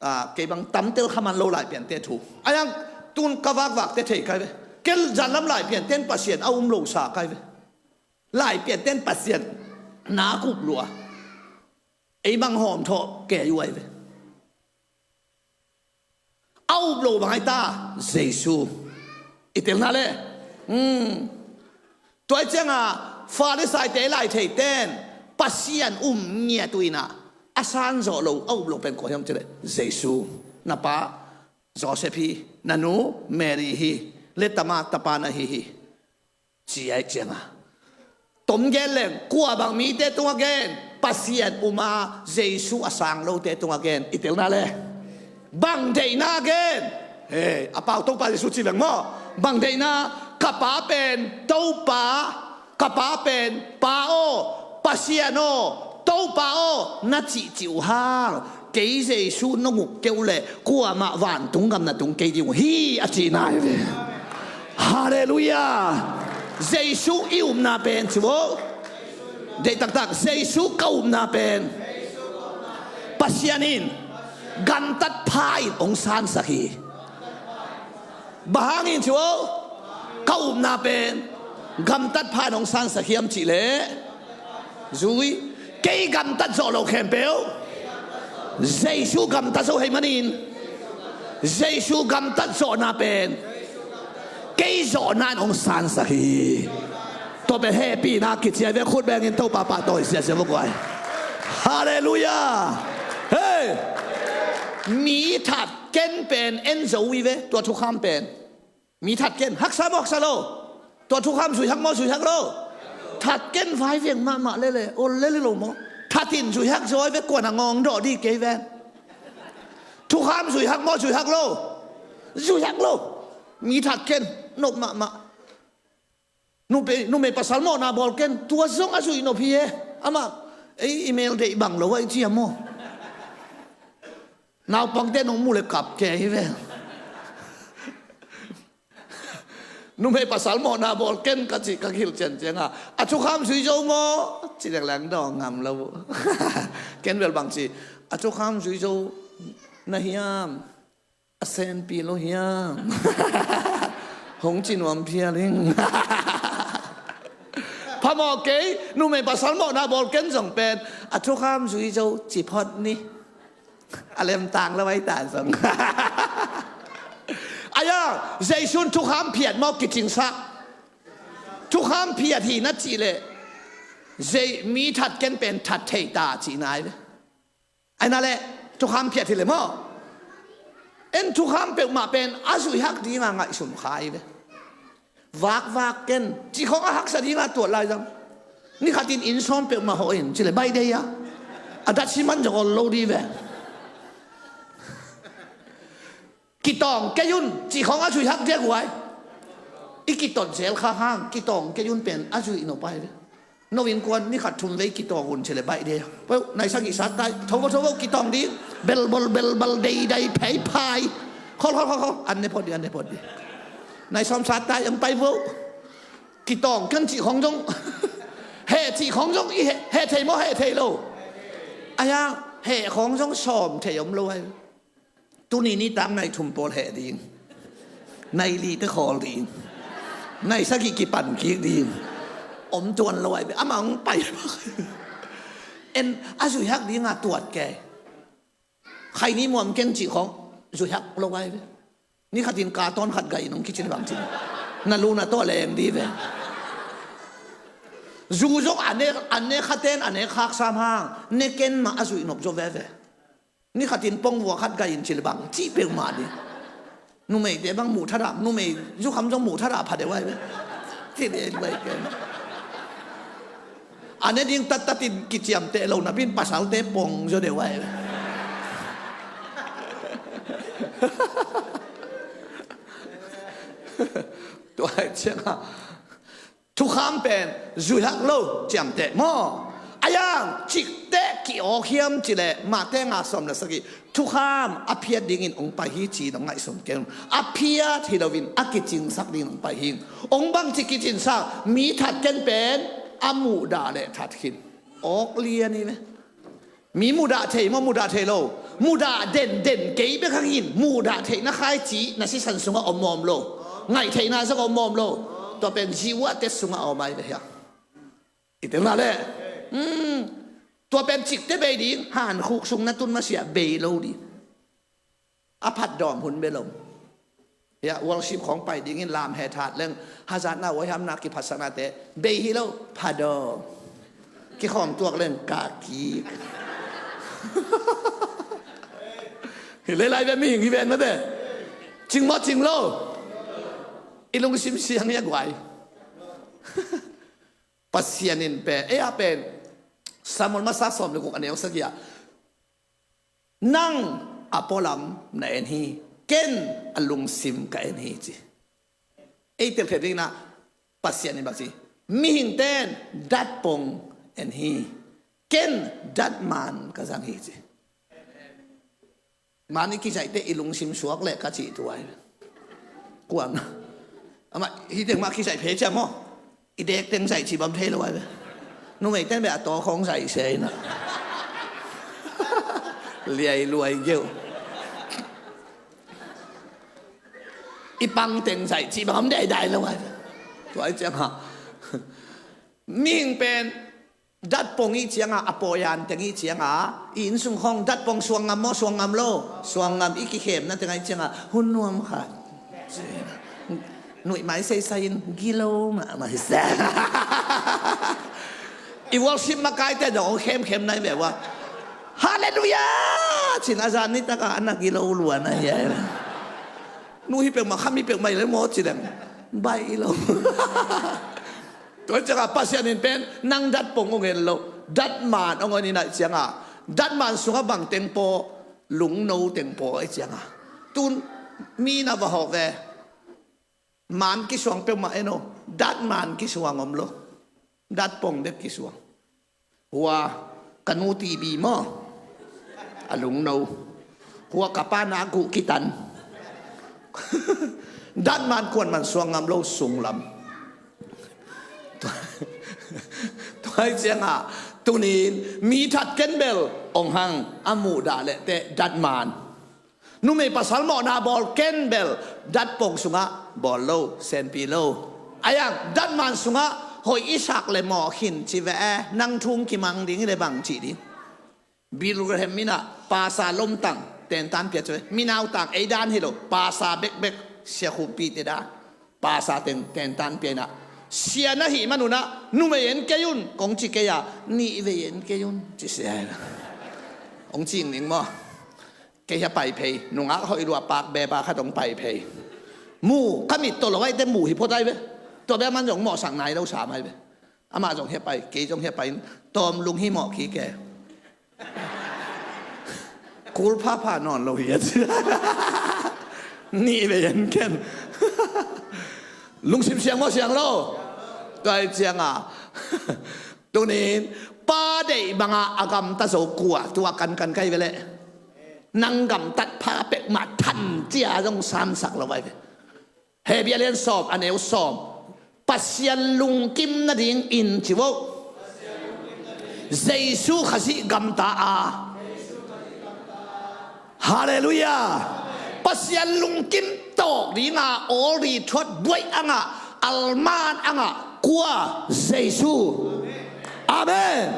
ah, kei bang tamtel kha man lo laipiante thu. A yang tun ka vakvakte thei kai ve. Ken zanlam laipiante in Pasian a um lo sa kai ve. Laipiante in Pasian na kup lua. Ei bang hawm thawh kei uai ve. A up lo bang ai ta? Jesu. I telna le. Hmm. Tua cianga Farisaite, laitheite in Pasian um ngiat uh inah a san zawh lo, a up lo pen kua hiam cih leh Jesu. Na pa Joseph hi, na nu Mary hi, le tama tapa na hi hi. Ci ai cianga tom gen leng kua bang mite tungah gen? Pasian uma Jesu a sang lote tungah gen. I telna le bang deihna gen? He, a pau Topa Jesu ci veng maw? Bang deihna? Ka pa pen Topa, ka pa pen Pa aw, Pasian aw, Topa aw na cihcih uh hang kei Jesu nong uk kei uh leh kuamah vantung gam na tung kei ding uh hi a cihna hi ve. Halleluiah. Jesu i upna pen ci vo. Deih taktak, Jesu ka upna pen Pasian in gamtat pha in hong sansak hi. Bang hangin ci vo? Ka upna pen gamtat pha in hong sansak hiam cih leh zui. Kei gamtat zawh lo khempeuh Jesu gamtat zo hei manin Jesu gamtat zawhna pen kei zawhna in hong sansak hi. Tua pen hehpihna kici ai ve. Khut bengin Topa pahtawi siasia vok uai. Halleluiah. Hei, mi that ken pen en zo hi ve. Tua thukham pen mi that ken haksa maw haksa lo? Tua thukham zuihak maw zuihak lo? That ken vai veng mahmah lele ol lele lo maw? That in zuihak zaw ai ve. Kuan a ngawng dawh dih kei ven. Thukham zuihak maw zuihak lo? Zuihak lo. Mi that ken nop mahmah. Numei, numei pasal mawhna bawl ken tua zong a zuih nop hi e. Amah ei i mel deih bang lo a i ciam maw? Naupangte nong mu le kap kei hi ve. Numei pasal mawhna bawl ken ka cih ka hilh ciancianga a thukham zui zo maw? Ci lengleng dawng ngam lo uh. Ken bel bang ci a thukham zui zo na hiam? A senpi lo hiam? Hong ci nuam phial ing. Phamawh kei, numei pasal mawhna bawl ken zong pen a thukham zui zo ci phot ni. A lemtang lo ai ta zong. Aya, Jesu in thukham phiat maw kicingsak? Thukham phiat hi na cih leh zei mi that ken pen that thei ta cihna ai ve. Aina le thukham phiat hi le maw? En thukham peuhmah pen a zuihak dinga ngaihsun kha hi ve. Vakvak ken cihkhawng a haksa dinga tuat lai zang. Nikhatin inn sawm peuhmah hawh in ci le baih dei a. A dat siman zong ol lo di ve. Kitawng kei un cihkhawng a zuihak diak uai. I kitot zel kha hang kitawng kei un pen a zuih nop ai ve. No innkuan nikhat thum vei kitawng un ci le baih dei a. Peuh naisagih sattai tho vo tho vo kitawng ding. Belbol belbal deidai pheiphai. Khol khol khol khol an ne phot ding an ne phot ding. Naisawm sattai ang pai vo. Kitawng kan cihkhawng zong heh cihkhawng zong i heh thei maw heh thei lo? Aia heh khawng zong sawm thei om lo ai. Tuni nitak nai thum pawl heh ding. Nai li te khawl ding. Nai sagih kipan kik ding. Om tuan lo ai be amah hong pai. En a zuihak dinga tuat kei. Khaini muam ken cih khawng zuihak lo ai be. Nikhatin ka tawn khat gai in hong kici le bang cin. Na lu na tawh leng di be. Zu zong a ne khaten a ne khak sam hang ne ken mah a zuih nop zo veve. Nikhatin pongvua khat gai in cil bang cih peuhmah ding. Numeite bang muh thadah numei zukham zong muh thadah pha deuh ai ve. Cih ding gai ken. A ne ding tattatin kiciamteh lo napin pasalte pong zaw deuh ai ve. Tua hi ciangah thukham pen zuihak lo ciamteh maw? A yang cikteh ki-awk hiam cileh Matthai nga sawm le sagih, thukham a phiat dingin hong pai hi ci-in hong ngaihsun kei un. A phiat hi loin a kicingsak dingin hong pai hi. Hong bangci kicingsak? Mi that ken pen a muhdah le that khin. Awk lian hi ve. Mi muhdah thei maw, muhdah thei lo? Muhdah den den kei bek hangin muhdah theihna khaici na sisan sungah om mawm lo. Ngaih theihna zong om mawm lo. Tua pen ziuahte sungah a om ai ve hiang. I tel na leh, um, tua pen cikte bei ding, hankhuk sung na tun masiah bei lo ding. A phatdawm hun bia lo. Hiah worship khawng pai dingin lam he that leng, hazatna, huaihamna, kiphatsaknate bei hi lo, phadawm. Kikhawm tuak leng kaki. Hi lelai ve, mihing hi ven mate. Cing maw, cing lo? I lungsim siang hia guai? Pasian in pen, ei a pen, Samuel masa sawm le guk a neu sagih ah, nang a pualam na en hi, ken a lungsim ka en hi ci. Ei telkhiat dingin ah Pasian in bang ci? Mihingte in datpong en hi, ken datman ka zang hi ci. Man i kizaihte i lungsim suak leh ka cih tuai. Kuang. Amah hi teng mah kizaih phei ciam maw? I dek teng zaih cih bang thei lo ai ve. Numei ten beh a taw khawng zaih se ina. Liai luai geuh. I pang teng zaih cih bang om dai dai lo ai ve. Tuai ciang ha. Mihing pen datpong i cianga, a pawian teng i cianga, i innsung khawng datpong suang ngam maw, suang ngam lo? Suang ngam. I kikhemna teng i cianga, hun nuam khat. Nuih mai seisai in gilo mahmah hi sa. I worship makaite dong khemkhem nai ve ua. Halleluiah! Cin a zan ni taka ana gilo luan a hi a. Nu hi peuhmah, kham hi peuhmah i le maw ci deng. Baih i lo. Tua ciangah Pasian in pen nang datpong hong en lo, datman hong en i naih ciangah, datman sungah bang teng paw, lungno teng paw i ciangah. Tun mi na va hawh ve. Man kisuang peuhmah en aw, datman kisuang om lo. Datpong bek kisuang. Hua ka nu tibi maw? A lungno. Hua ka pa na guh kitan. Datman kuanman suang ngam lo sunglam. Tuai ciangah tunin mi that ken bel ong hang a muhdah leh teh datman. Numei pasal mawhna bawl ken bel datpong sungah bawl lo, senpi lo. A yang datman sungah hoih i sak le mawh khin ci ve e, nang thung kimang ding hi le bang cih ding. Billy Graham in ah pasa lomtang tentan pia ci ve, minautang ei dan hi lo, pasa bekbek, sia khumpite dan. Pasa teng tentan pia in ah, sia na hih manun ah numei en kei un kong ci kei a, nih vei en kei un ci sia hi. Hong cing ning maw? Kei hia pai phei, nungak hoih lua pak bepa khat hong pai phei. Mu ka mit tawh lo aite mu hi phot ai ve. Tua bia man zong mawhsak nai lo sam ai ve. Amah zong hia pai, kei zong hia pai in, tawm lung hi mawh kik e. Kul phapha nawn lo hi a ci. Nih vei en ken. Lungsim siang maw, siang lo? Tua hi ciangah tunin pa deih bangah a gamta zo kua tua kankan kai ve leh. Nang gamtat pha peuhmah than cia zong sansak lo vai ve. Hebru a lian sawm a neu sawm. Pasian lungkim nadingin ci vo. Jesu Khazih gamta a. Halleluiah. Pasian lungkim tawk dinga awl ri thuat buaih angah, alman angah kua? Jesu. Amen.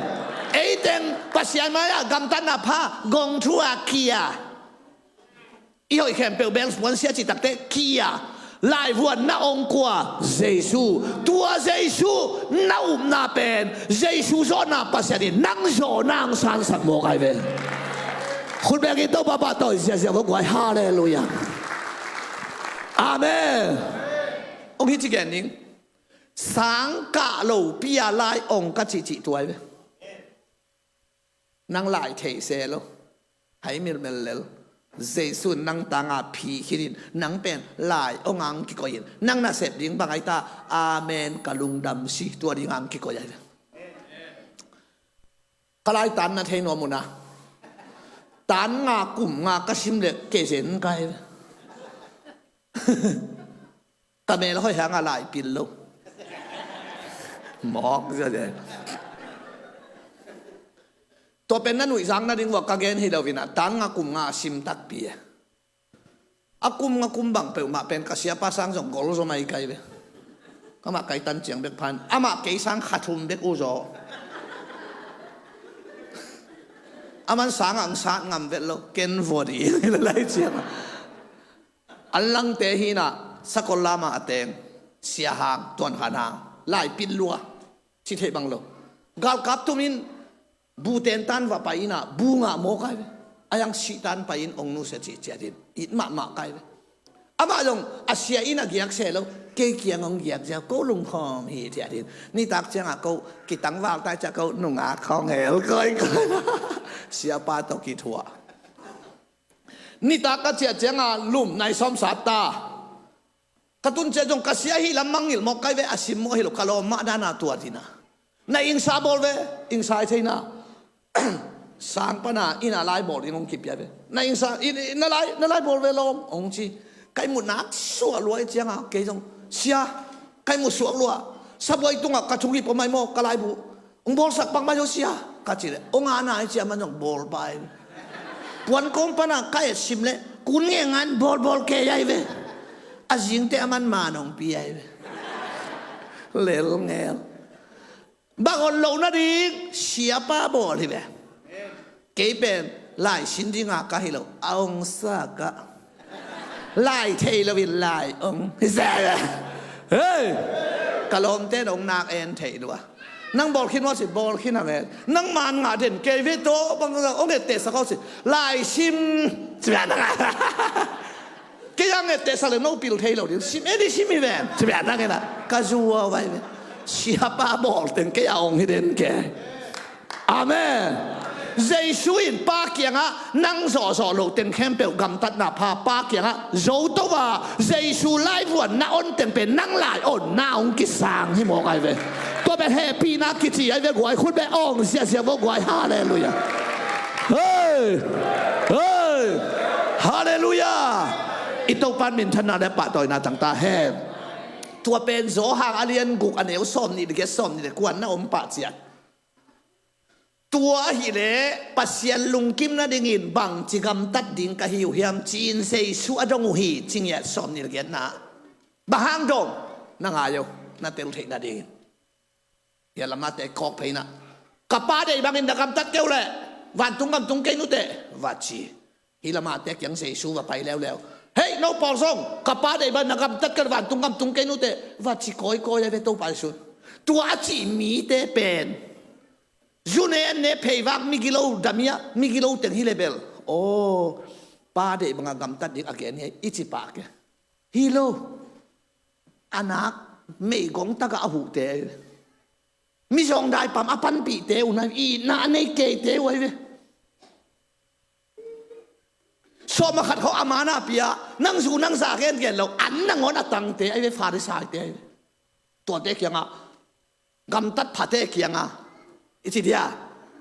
Eiteng Pasian mai-ah gamtatna pha, gong thu a kia. I hoih khempeuh bel puansia cih takteh kia. Laivuan na ong kua? Jesu. Tua Jesu na upna pen Jesu zawhna Pasian in nang zawhna ang sansak mawk ai ve. Khut bengin Topa pahtawi ziazia vo guai. Halleluiah. Amen. Ong hi ci gen ning. Sangkah lopi a lai ong ka cihcih tuai ve. Nang lai theih se lo. Hai milmel lel. Jesu in nang tanga phi khinin, nang pen lai ong ang kikoihin, nang nasep ding bang aita, amen, ka lungdam si, tua ding ang kikoi ai ve. Ka lai tan na thei nuam uh na. Tan nga kum nga ka sim le kei zen kai ve. Ka mel hoi hanga lai pil lo. Mawk zia zia. Tua pen na nuihzang nading vua ka gen hi lo vina, tan nga kum nga sim takpi e. A kum nga kum bang peuhmah pen ka siapa sang zong gol zaw mai kai ve. Amah kai tan ciang bek phan, amah kei sang kha thum bek uh zaw. Aman sang ang sat ngam vet lo, ken vua di lai ciang. An langte hina, sakol lama a teng, sia hang, tuan khan hang, lai pil lua, si thei bang lo. Galkap tumin, bu ten tan va pai ina, bu ngah mawk ai ve. A yang sih tan pai in ong nusia cih ciatin, it mahmah kai ve. Amah zong a sia in a giak se lo, kei kiang ong giak ziau, ko lungkhawm hi ciatin. Nitak ciangah ko, kitangval tai ciah ko, nungak khawng hel koi koi. Siapa tawh kithuah. Nitak ka ciah ciangah lum nai sawm sat ta. Ka tun ciah zong ka sia hi lam mangngilh mawk kai ve, a sim mawk hi lo, ka lawm mah dana tuat hina. Na ingsa bawl ve, ingsa i theina. Sang pana ina lai bawl ding hong kipia ve. Na ingsa, i, i, na lai, na lai bawl ve lawm, hong ci. Kai mu nak suak lua i cianga, kei zong, sia, kai mu suak lua. Sabuai tungah ka thung hi pawh mai maw, ka lai bu. Hong bawlsak bang mai zo sia, ka ci le. Hong ana i cia man zong bawl pai ve. Puan kawm pana ka et sim le, kun nge ngan bawlbawl kei ai ve. A zingte a man man hong pi ai ve. Lel ngel. Bang on lo nading, siapa bawl hi ve. Kei pen, lai sin dinga ka hi lo, a ong sa ka. Lai thei lo in lai ong. Hi sa ve. Hei! Ka lawmte na ong nak en thei lua. Nang bawl khin maw si, bawl khin a ve. Nang man ngah den, kei ve tawh, bang ong et teh sa kau si. Lai sim. Ci ve nang. Kei a nget teh sa le no pil thei lo ding. Sim e di sim hi ven. Ci bia nang ina. Ka zuau vai ve. Siapa bawl teng kei a ong hi den ke. Amen. Jesu in pa kiangah nang zawhzawh lo teng khempeuh gamtatna pha pa kiangah zo to a. Jesu laivuan na on teng pen nang lai on na ong kisang hi mawk ai ve. Tua pen hehpihna kici ai ve guai khut be ong ziazia vo guai. Halleluiah. Hei! Hei! Halleluiah! I Topa minthanna le pahtawina tangta hen. Tua pen Johan a lian guk a neu sawm nih le giat, sawm nih le kuan na om pah ciat. Tua ahileh Pasian lungkim nadingin bangci gamtat ding ka hi uh hiam ci-in Jesu a dong uh hi, ci ngiat sawm nih le giatna. Bang hang dong? Na ngai uh, na tel theih nadingin. Hih lamate kawk pheina. Ka Pa deih bangin na gamtat keu leh vantung gam tung kei nute, va ci. Hih lamate kiang Jesu va pai leuleu. Hei, no pawl zong, ka Pa deih bangin na gamtat keu leh vantung gam tung kei nute, va ci kawikawi a ve Topa Jesu. Tua a cih mite pen zu ne an ne pheivak migilo damia, migilo teng hi le bel. Aw, Pa deih banga gamtat ding a gen hi, i ci pah ke. Hi lo. A nak meigong takah a huhte. Mizawng daipam a panpihte uh nai, itna a nei keite uh ai ve. Sawm a khat khawng a mana pia, nang zu nang za gengen lo, an nangawn a tangte ai ve, Farisaite ai ve. Tuate kiangah, gamtat phate kiangah, i ci dia,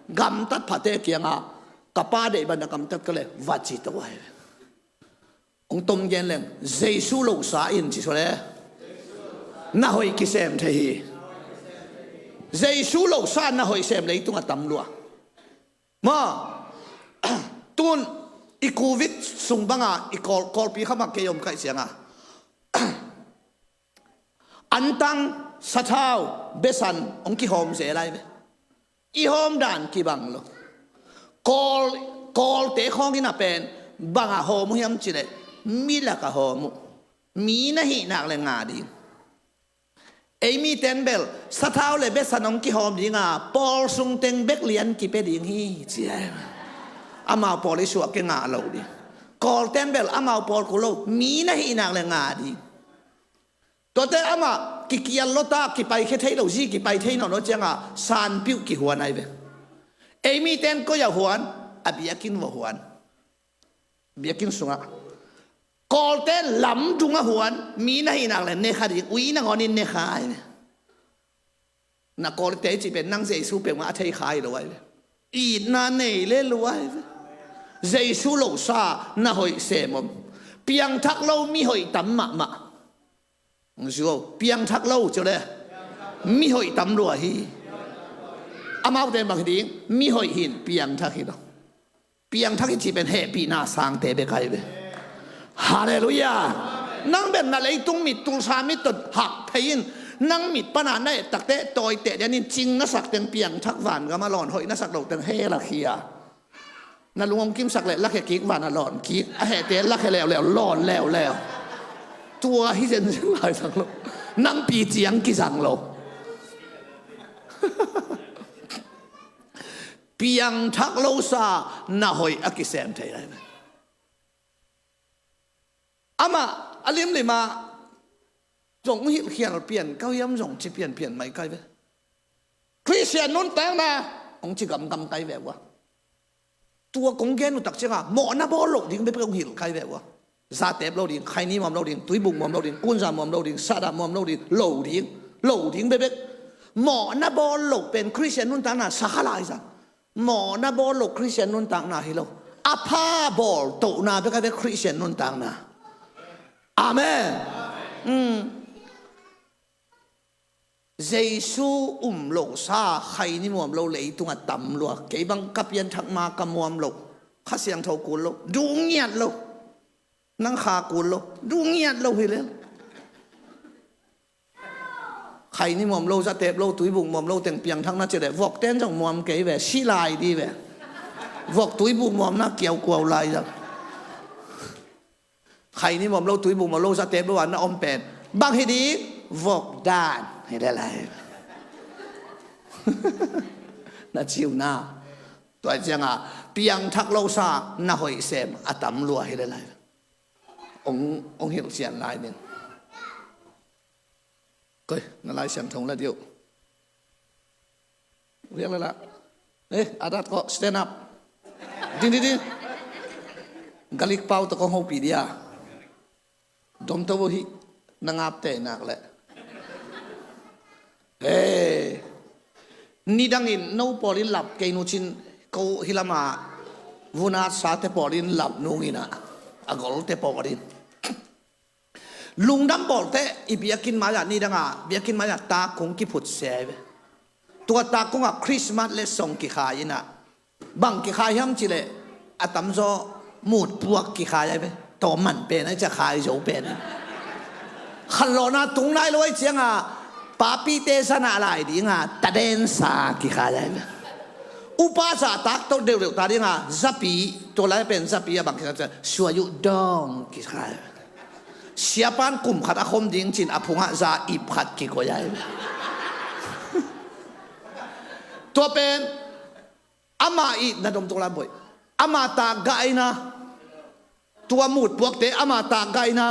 gamtat phate kiangah, ka Pa deih bangin na gamtat keu leh, va ci to ai ve. Hong tom gen leng, Jesu losa in ci sua le. Na hoih kisem thei hi. Jesu losa na hoih sem leitung a tam lua. Ma, tun i Covid sung banga i Kawl, Kawlpi kha bang kei om kaih cianga. Antang, sathau, besan hong kihawm zel ai ve. I hawm dan kibang lo. Kawl, Kawlte khawngin a pen bang a hawm uh hiam cileh, mi lak a hawm uh. Mi na hih nak le nga ding. Ei miten bel sathau le besan hong kihawm dinga pawl sung teng bek lian kipia ding hi ci ai. Amau pawl i suah kei ngah lo ding. Kawlten bel amau pawl kul lo, mi na hih nak le nga ding. Tuate amah kikial lota, kipai khia thei lo zi, kipai thei nawn lo cianga sanpiuh kihuan ai ve. Ei miten koi a huan, a biakinn vua huan. Biakinn sungah Kawlte lamdung a huan mi na hih nak le ne kha ding, ui nangawnin ne kha ai ve. Na Kawlte cih pen nang Jesu peuhmah a thei kha hi lo ai ve. Itna nei le lua ai ve. Jesu losa na hoih sem om. Piangthak lo mi hoih tam mahmah. Zuau, piangthak lo cio le mi hoih tam lua hi. Amaute bang hi ding, mi hoih hin piangthak hi lo. Piangthak i cih pen hehpihna sangte bek ai ve. Halleluiah. Nang bek na leitung mit, tulsa mit tawh hak phei in, nang mit pana na et takte tawite dianin cing na sak teng piangthak, vangam a lawn hoih na sak lo teng he lakhia. Na lung hong kimsak leh lakhia kik, van a lawn kik, a hehte lakhia leuleu, lawn leuleu. Tua hi zenzen lai zang lo. Nang pi ciang kizang lo. Piangthak losa na hoih a kisem thei lai. Amah a limlim ah zong hilhkhial pian ka hiam, zong ci pianpian mai kai ve. Khristian nuntakna hong ci gamgam kai ve ua. Tua kong gen uh tak ciangah mawhna bawl loh ding bekbek hong hilh kai ve ua. Zatep lo ding, khaini muam lo ding, tuibuk muam lo ding, kunza muam lo ding, sada muam lo ding, lo ding, lo ding bekbek. Mawhna bawl loh pen Khristian nuntakna sakha lai zang. Mawhna bawl loh Khristian nuntakna hi lo. A pha bawl tohna bek a bek Khristian nuntakna. Amen. Jesu um losa khaini muam lo leitungah tam lua. Kei bang ka pianthak ma ka muam lo, Kha Siangtho kul lo, duh ngiat lo. Nang kha kul lo, duh ngiat lo hi lel. Khaini muam lo, zatep lo, tuibuk muam lo teng piangthak na ci leh vok ten zong muam kei ve, si lai di ve. Vok tuibuk muam na kiaukuau lai zang. Khaini muam lo, tuibuk muam lo, zatep lo a na om pen bang hi ding, vok dan hi lel lai. Na ciu na. Tua ciangah piangthak losa na hoih sem a tam lua hi lel lai. Ong, ong hilh sian lai ning. Koi, na Lai Siangtho la diu. Riak lala. Eh, adat ko, stand up. Ding, ding, ding. Galik pau to kong hopi dia. Dom to bo hi, na ngap te nak le. Eh. Nidangin no pawlin lap kei nu cin ko hilama vunat sate pawlin lap nungina. A golte pawlin. Lungdam bawlte i biakinn mai-ah nidanga biakinn mai-ah takkung kiphut sia hi ve. Tua takkungah Christmas le song kikhai inah bang kikhai hiam cileh a tamzaw mutpuak kikhai ai ve. Tawm man pen ai cia khai zo pen. Khanlawhna tung nai lo ai cianga papite sana lai dinga tadensa kikhai ai ve. Upa zahtak to deuhdeuh ta dinga zapi, tua lai pen zapi a bang kikhai cia suayu dawng kikhai ai ve. Siapan kum khat a khom ding cin a phungah za ip khat kikoih ai. Tua pen ama i na dom tung lai boih. Ama takgahna, tua mutpuakte ama takgahna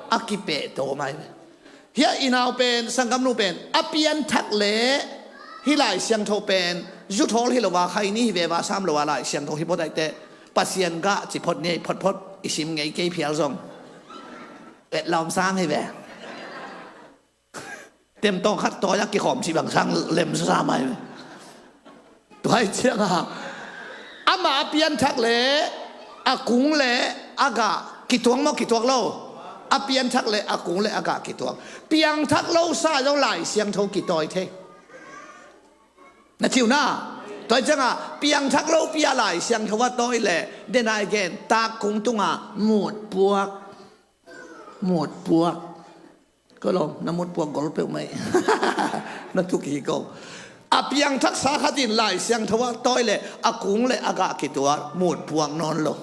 a kipeh tawm ai. Hiah i nau pen, sanggamnu pen a pianthak le hih Lai Siangtho pen zuthawl hi lo a, khaini hi ve va sam lo a, Lai Siangtho hi phot aihte Pasian gah ci phot ngei photphot i sim ngei kei phial zong. Et lawm sang hi ve. Temtawng khat tawi a kikhawm cih bang sang lem sa mai ve. Tuai cianga ama a pianthak le a kung le a gah kituak maw, kituak lo? A pianthak le a kung le a gah kituak. Piangthak lo sa zong Lai Siangtho kitawi thei. Na ciu na. Tuai cianga piangthak lo pi a Lai Siangtho a tawi le dena i gen tak kung tunga mutpuak. Mutpuak. Ko lo, na mutpuak gol peuh mai. Na tuk hi ko. A piangthaksa khat in Lai Siangtho a tawi le a kung le a gah kituak, mutpuak nawn lo.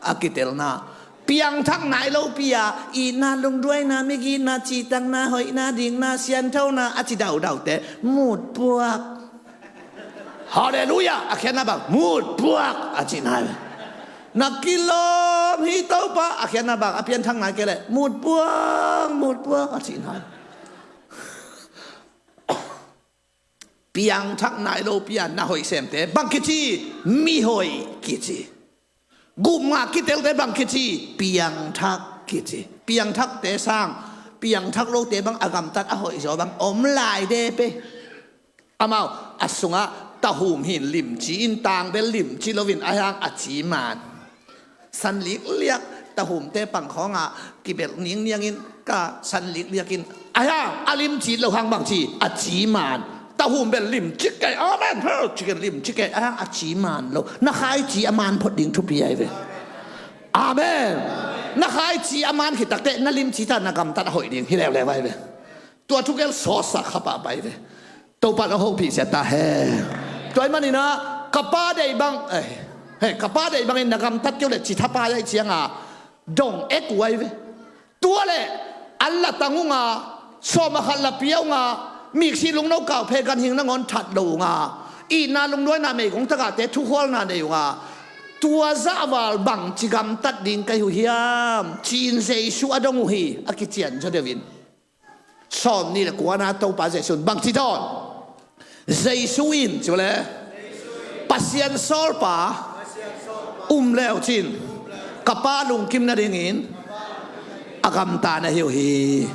A kitelna. Piangthak nai lo pi a itna, lungduaina, migitna, cihtakna, hoihna, dikna, sianthona a ci daudaute mutpuak. Halleluiah. A khiatna bang, mutpuak a cihna hi. Na kilawm hi Topa, a khiatna bang, a pianthak nai kei leh mutpuak, mutpuak a cihna hi. Piangthak nai lo pi a na hoih semte bang kici? Mihoih kici. Gupna kitelte bang kici? Piangthak kici. Piangthakte sang, piangthak lote bang a gamtat a hoihzaw bang om lai de pe. Amau a sungah tahum hin limci in, tangbel limci loin a hiang a ci man. San likliak, tahumte pangkhawngah kibelh ningniangin ka san likliakin a hiang a limci lo hang bang ci? A ci man. Tahum bel limci kei, amen, he, ciken limci kei, a hiang a ci man lo. Na khaici a man phot ding thupi ai ve. Amen. Na khaici a man khit takte na limci ta, na gamtat a hoih ding hi leuleu ai ve. Tua thukel sawtsak kha pahpah ai ve. Topa na hopih sia ta he. Tua ai maninah ka pa deih bang, eh, he, ka pa deih bangin na gamtat keu le ci thapai ai cianga dong ek uh ai ve. Tua le an la tang unga, sawm a khat la pia unga, miksi lungno kau phe ganhing nangawn that lo unga, itna lungnuaina meigong tagahte thukhualna nei unga, tua zahval bangci gamtat ding ka hi uh hiam? Ci-in Jesu a dong uh hi, a kician zaw deuhin. Sawm nih le kuana Topa Jesu in bangci dawn? Jesu in, ci le, Pasian sawlpa um leucin ka pa lungkim nadingin a gamta na hi uh hi.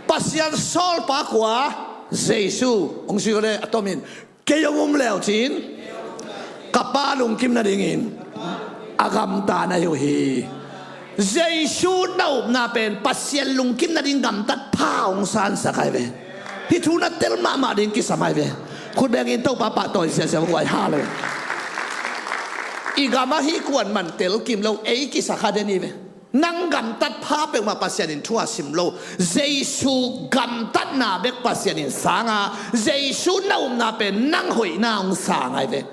Pasian sawlpa kua? Jesu. Hong sui le a tomin, kei hong um leucin ka pa lungkim nadingin a gamta na hi uh hi. Jesu na upna pen Pasian lungkim nading gamtat pha hong sansak ai ve. Hih thu na tel mahmah ding kisam ai ve. Khut bengin Topa pahtawi siasia guai ha lo. I gamah hih kuan man tel kim lo, ei kisa kha den hi ve. Nang gamtat pha peuhmah Pasian in thu a sim lo. Jesu gamtatna bek Pasian in sanga, Jesu na upna pen nang hoihna hong sang ai ve.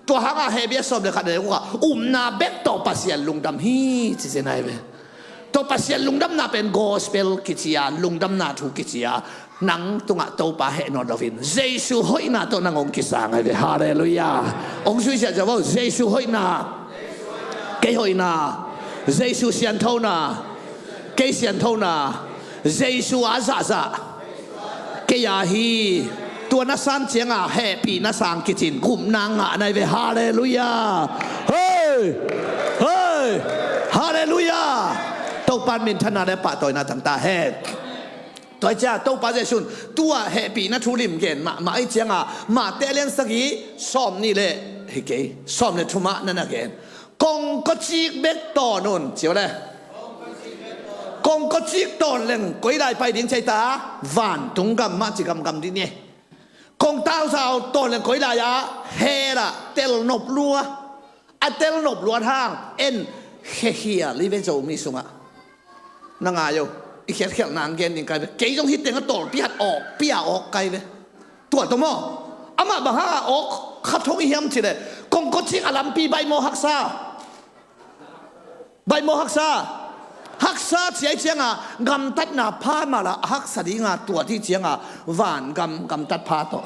Tua hanga Hebru sawm le khat le ukah upna bek tawh Pasian lungdam hi ci zen ai ve. Tua Pasian lungdamna pen gospel kici a, lungdamna thu kici a, nang tungah Topa heh nawn loin Jesu hoihna tawh nang hong kisang ai ve. Halleluiah. Hong suisiah zaw vo, Jesu hoihna, kei hoihna, Jesu sianthona, kei sianthona, Jesu a zahzah kei a hi. Tua na san cianga hehpihna sang kicin gupna ngah nai ve. Halleluiah. Hei! Hei! Halleluiah. Topa minthanna le pahtawina tangta hen. Tua hi cia Topa Jesu'n tua hehpihna thu lim gen mahmah ahi cianga Mate lian sagih sawm nih le, hi kei, sawm le thumah na na gen. Kongkocik bek tawn un, cio le. Kongkocik tawn leng koi lai pai ding ci ai ta? Vantung gam mah ci gamgam dih ni. Kongtauzau tawn leng koi lai ah? Hell ah tel nop lua. A tel nop luat hang en khekhial hi ve Zomi sungah. Na ngai o, i khiatkhialhna ang gen ding kai ve. Kei zong hih teng a tawlpi hat awk pia awk kai ve. Tua tawh maw? Amah bang hanga awk kha thong i hiam cileh kongkocik a lampi baihmawh haksa. Baihmawh haksa. Haksa ci ai cianga gamtatna pha mala a haksa dinga tua ti cianga vangam gamtat pha tawh.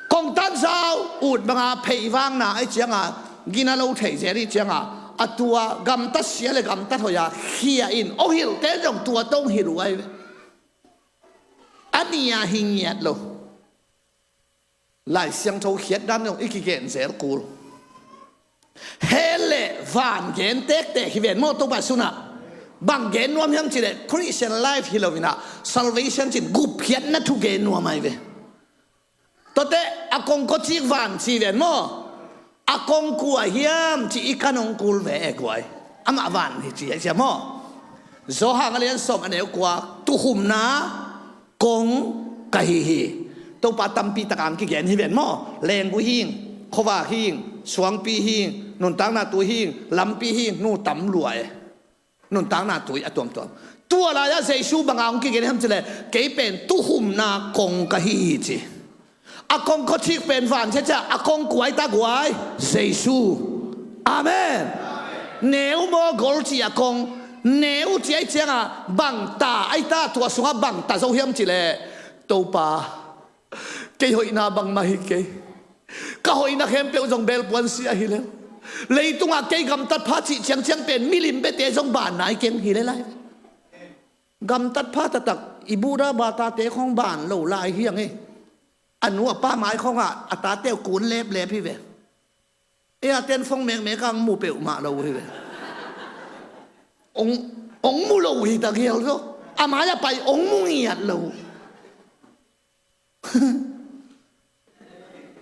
Kongtan zau ut banga pheivangna ai cianga gina lo thei zel i cianga a tua gamtat sia le gamtat hoia khia in ong hilhte zong tua tong hilh uh ai ve. A nia hi ngiat lo. Lai Siangtho khiat dan zong i kigen zel kul. Hell le van gen tektek hi ven maw Topa sunah. Bang gen nuam hiam cileh Christian life hi loinah salvation cin gupkhiatna thu gen nuam ai ve. Tuate a kongkocik van ci ven maw. A kong kua hiam ci i kan hong kul ve e guai. Amah van hi ci ai sia maw. Johan a lian sawm a neu kua, tukhumna kong ka hi hi. Topa tampi taka ang kigen hi ven maw. Lenggu hing, khuavak hing, suangpi hing, nuntakna tui hing, lampi hing, nu tam lua e. Nuntakna tui a tuamtuam. Tua lai-ah Jesu banga hong kigen hiam cileh kei pen tukhumna kong ka hi hi ci. A kong khuachik pen van ciacia a kong kuai ta guai Jesu. Amen. Neu maw gol ci a kong neu ci ai cianga bangta ai ta tua sungah bangta zo hiam cileh Topa kei hoihna bangmah hi kei. Ka hoihna khempeuh zong belpuan sia hi lel. Leitungah kei gamtat pha cih ciangciang pen milim bete zong ban nai keng hi lel ai. Gamtat pha taktak i buda batate khong ban lo lai hiang e. A nu a pa mai khongah a tate uh kun leplep hi ve. E a ten fong mekmek ang mu peuhmah lo hi ve. Ong, ong mu lo hi ta gial zo. A mai a pai ong mu ngiat lo.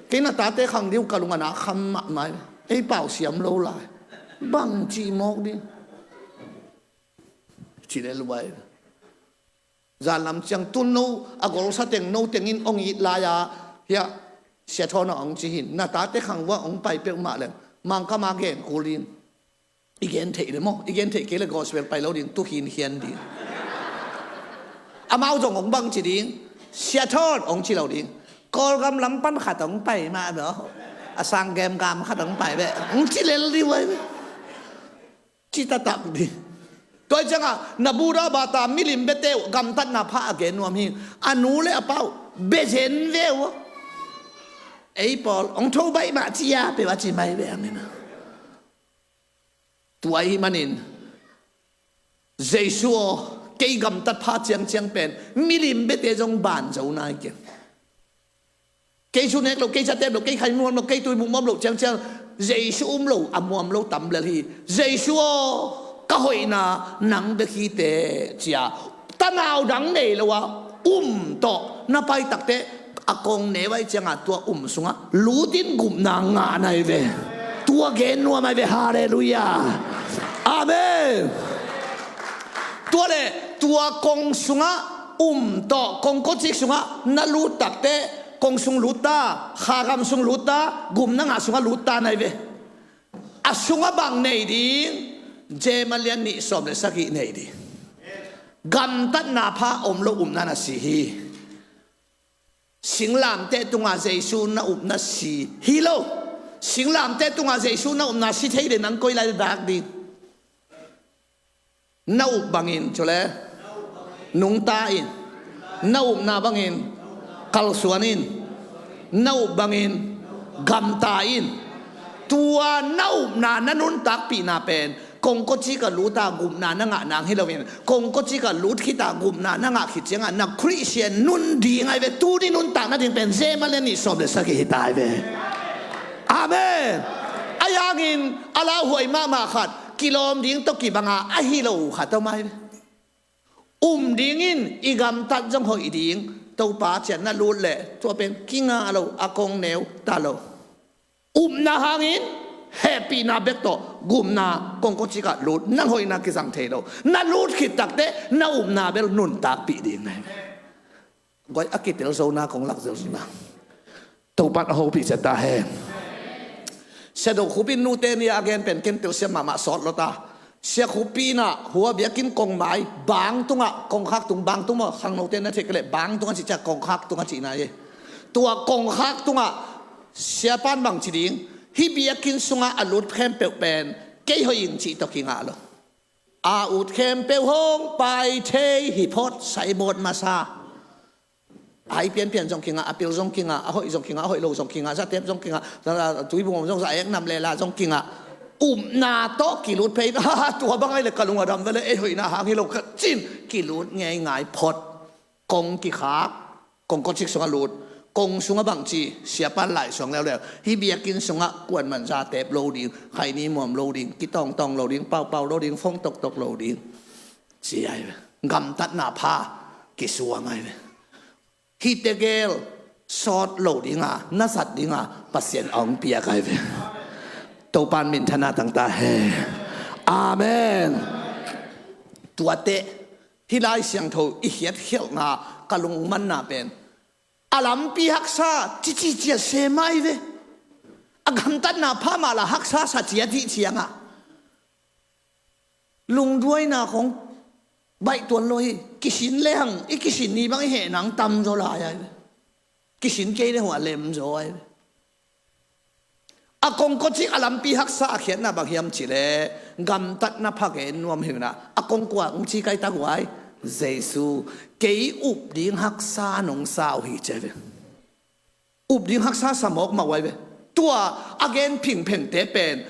Kei na tate khang ding uh ka lung a na kham mahmah hi. Ei pau siam lo lai. Bang cih mawk ding. Ci le luai. Zanlam ciang tun no a golsa teng no tengin ong it lai-a, hiah Sia Thawn a ong ci hin, na tate khang vua ong pai peuhmah leng Mangkam a gen kul in. I gen theih le maw, i gen theih kei le gospel pai lo ding, tu khin khian ding. Amau zong ong bang ci ding, Sia Thawn ong ci lo ding. Kawlgam lam pan khat ong pai mah maw, a sang gem gam khat ong pai beh ong ci lel ding vai. Ci taktak ding. Tua ciangah na buda bata milim bete uh gamtatna pha a gen nuam hi. A nu le a pa uh bezen ve uh. Ei pawl ong tho baih mah ci a peuh a ci mai ve angin. Tua ahih manin Jesu aw, kei gamtat pha ciangciang pen milim bete zong ban zo nai keng. Kei su nek lo, kei sa tep lo, kei khai muam lo, kei tui muam lo ciangciang Jesu um lo a muam lo tam lel hi. Jesu aw, ka hoihna nang bek hi teh cia tanau dang nei lo a um tawh na pai takte a kong neu ai cianga tua um sunga lutin gupna ngah nai ve. Tua gen nuam ai ve. Halleluiah. Amen. Tua le tua kong sunga um tawh kong kocik sunga na lut takte kong sung lut ta, khagam sung lut ta, gupna ngah sunga lut ta nai ve. A sunga bang nei ding? Jeim a lian nih sawm le sagih nei ding. Gamtatna pha om lo upna na si hi. Singlamteh tunga Jesu na upna si hi lo. Singlamteh tunga Jesu na upna si thei le nang koi lai dak ding? Na up bangin cule nungta in, na upna bangin kalsuan in, na up bangin gamta in. Tua na upna na nuntakpihna pen kongkocik a luta gupna na ngah nang hi loin kongkocik a lut khita gupna na ngah khit ciangah na Khristian nun ding ai ve. Tuni nuntak nading pen Jeim a lian nih sawm le sagih hita ai ve. Amen. Ahi hangin a lauhuai mahmah khat kilawm ding tawh kibanga ahi lo khat om ai ve. Um dingin i gamtat zong hoih ding Topa cian na lut leh tua pen kingah lo a kong neu ta lo. Upna hangin hehpihna bek tawh gupna kongkocikah lut nang hoihna kizang thei lo. Na lut khit takte na upna bel nuntakpih ding nai. Guai a kitel zona kong lak zelzona Topan a hopih ciat ta hen. Sia Do Khup in nute ni a gen pen ken telsiam mahmah sawt lo ta. Sia Khup pi inah hua biakinn kongmai bang tungah, kongkhak tung bang tung maw, khangnote na theih kei leh bang tungah cih ciah kongkhak tungah cihna hi. Tua kongkhak tungah siapan bang ci ding? Hih biakinn sungah a lut khempeuh pen kei hoih ing cih tawh kingah lo. A ut khempeuh hong pai thei hi phot, saimawt masa. A i pianpian zong kingah, a pil zong kingah, a hoih zong kingah, a hoih lo zong kingah, zatep zong kingah, tui bungom zong, za ek nam lela zong kingah. Upna tawh kilut phei. Tua bang ai le ka lung a dam vele, ei hoihna hang hi lo ka cin kilut ngeingai phot. Kong kikhak, kong kawcik sungah lut, kong sungah bangci siapa laisuang leuleu. Hih biakinn sungah kuanman zatep lo ding, khaini muam lo ding, kitawngtawng lo ding, paupau lo ding, fong toktok lo ding. Ci ai ve. Gamtatna pha kisuang ai ve. Hih tegel sawt lo dinga, nasat dinga Pasian a hong piak ai ve. Topan minthana tangta he. Amen. Tuate hih Lai Siangtho i khiatkhialhna ka lungmanna pen a lampi haksa cici cia se mai ve. A gamtatna pha mah la haksa sa cia dih ciangah lungduaina khong baih tuan lo hi. Kisin lehang i kisin ni bang i heh nang tamzaw lai ai ve. Kisin kei le hua lemzaw ai ve. A kongkawcik a lampi haksa a khiatna bang hiam cileh gamtatna pha gen nuam hi unah a kongkua ung ci kai tak uai. Jesu, kei up ding haksa nong sau hi cia ve. Up ding haksa sa mawk mah uai ve. Tua a gen phingphengte pen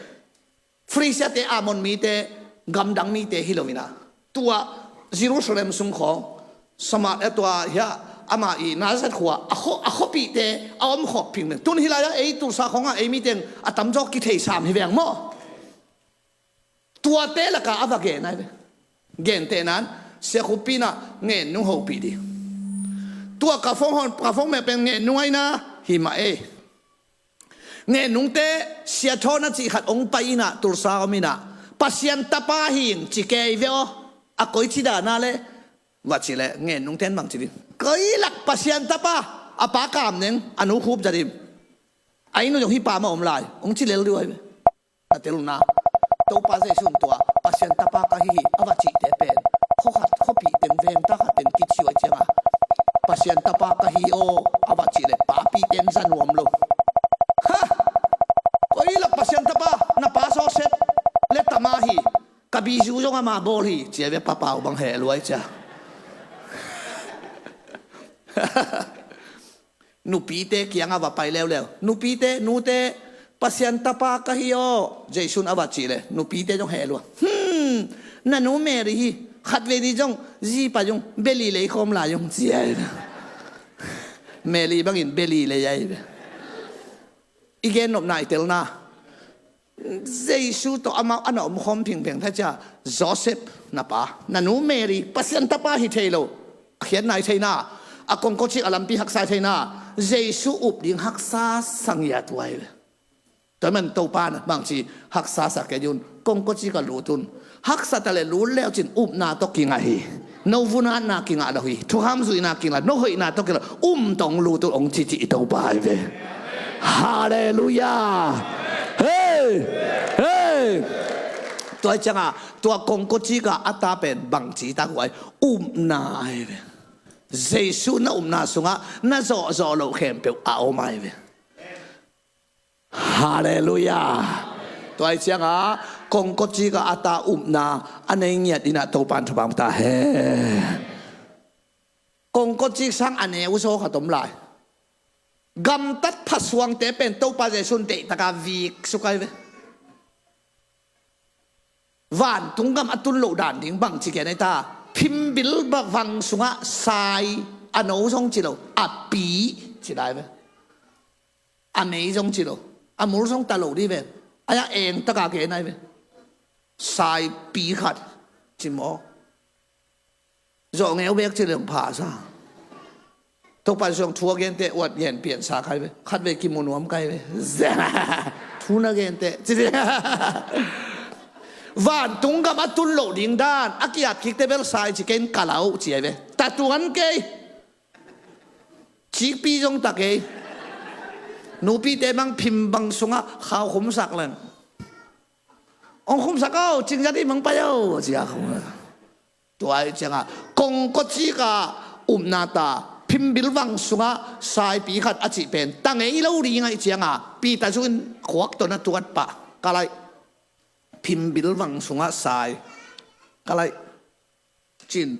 Phrisia te, Amon mite, gamdang mite hi lo inah tua Jerusalem sung khawng Samar, eh, tua hia ama i Nazareth khua a khuapihte a om khawk phingpheng. Tun hi lai-ah ei Tulsa khawngah ei miteng a tamzaw kitheisam hi veng maw? Tuate laka a va gen ai ve. Gentehna in, Sia Khup Pi in ah Ngen Nung hopih ding. Tua ka phone hon, ka phone mel pen Ngen Nung ahi na, hi mah ei. Ngen Nungte Sia Thawn a cih khat hong pai in ah, Tulsa om in ah, Pasian Tapa hi ing ci kei ve aw. A koici dan a leh, va cih leh Ngen Nungte in bang ci ding? Koi lak Pasian Tapa, a pa Kam Neng, a nu Khup Za Dim, a inn uh zong hih pa mah om lai, hong ci lel ding uh ahi ve. Na tel uh na, Topa Jesu in tua Pasian Tapa ka hi hi a va cihte pen, khuakhat khuapih teng veng ta khat teng kiciuai ciangah, Pasian Tapa ka hi aw a va cih leh papi ten za nuam lo. Ha! Koi lak Pasian Tapa, na pa Joseph le tama hi, ka bizu zong ama bawl hi, ci a ve. Papa uh bang heh lua hi cia. Nupite kiangah va pai leuleu. Nupite, nute, Pasian Tapa ka hi aw, Jesu in a va cih leh nupite zong heh lua. Hmm, na nu Mary hi, khatvei ni zong zipa zong beli lei khawm lai zong ci a hi. Mary bangin beli lei a hi ve. I gen nopna i telna, Jesu tawh amau a na omkhawm phingpheng thei cia, Joseph na pa, na nu Mary, Pasian Tapa hi thei lo. A khiatna i theihna, a kongkocik a lampi haksa i theihna, Jesu up ding haksa sa ngiat uh ahi ve. Tua man Topa in bangci haksa sa kei un, kongkocik ah lut un. Haksa ta leh lut leu cin upna tawh kingah hi. No vunatna kingah lo hi. Thukham zuihna kingah lo, no hoihna tawh kingah lo. Um tawh hong lut un hong ci cih i Topa ahi ve. Halleluiah. Hei! Hei! Tua hi ciangah, tua kongkocik ah a ta pen bangci tak uh ahi, upna ahi ve. Jesu na upna sungah na zawhzawh loh khempeuh a om ahi ve. Halleluiah. Tua hi ciangah kongkocik ah a ta upna a nei ngiat in ah Topa in thupha hong pia ta hen. Kongkocik sang a neu zaw khat om lai. Gamtat phasuangte pen Topa Jesu in deihtakin vik suk ahi ve. Vantung gam a tun loh dan ding bangci gen ahi ta? Phimbil vang sungah sai, a no zong ci lo, a pi ci lai ve. A mei zong ci lo, a mul zong ta lo ding ve. A ya eng taka gen ahi ve. Saipi khat ci maw? Zawh ngeu bek ci leng pha sa. Topa zong thu a gente uat gen piansa kai ve. Khatvei kimu nuam kai ve. Thu na gente ci ve. Vantung gam a tun loh ding dan a kiat kikte bel sai ci kei in ka lau ci ahi ve. Tatuan kei. Cikpi zong ta kei. Nupite mang phim bang sungah khau khumsak leng. Ong khumsak aw, cingzat i mang pai aw, ci a khum. Tua ahi ciangah kongkocik ah upna ta, phimbil vang sungah saipi khat a cih pen ta ngei lo ding ahi ciangah Peter zong in khuak tawh na tuat pah. Ka laih, phimbil vang sungah sai. Ka laih, cin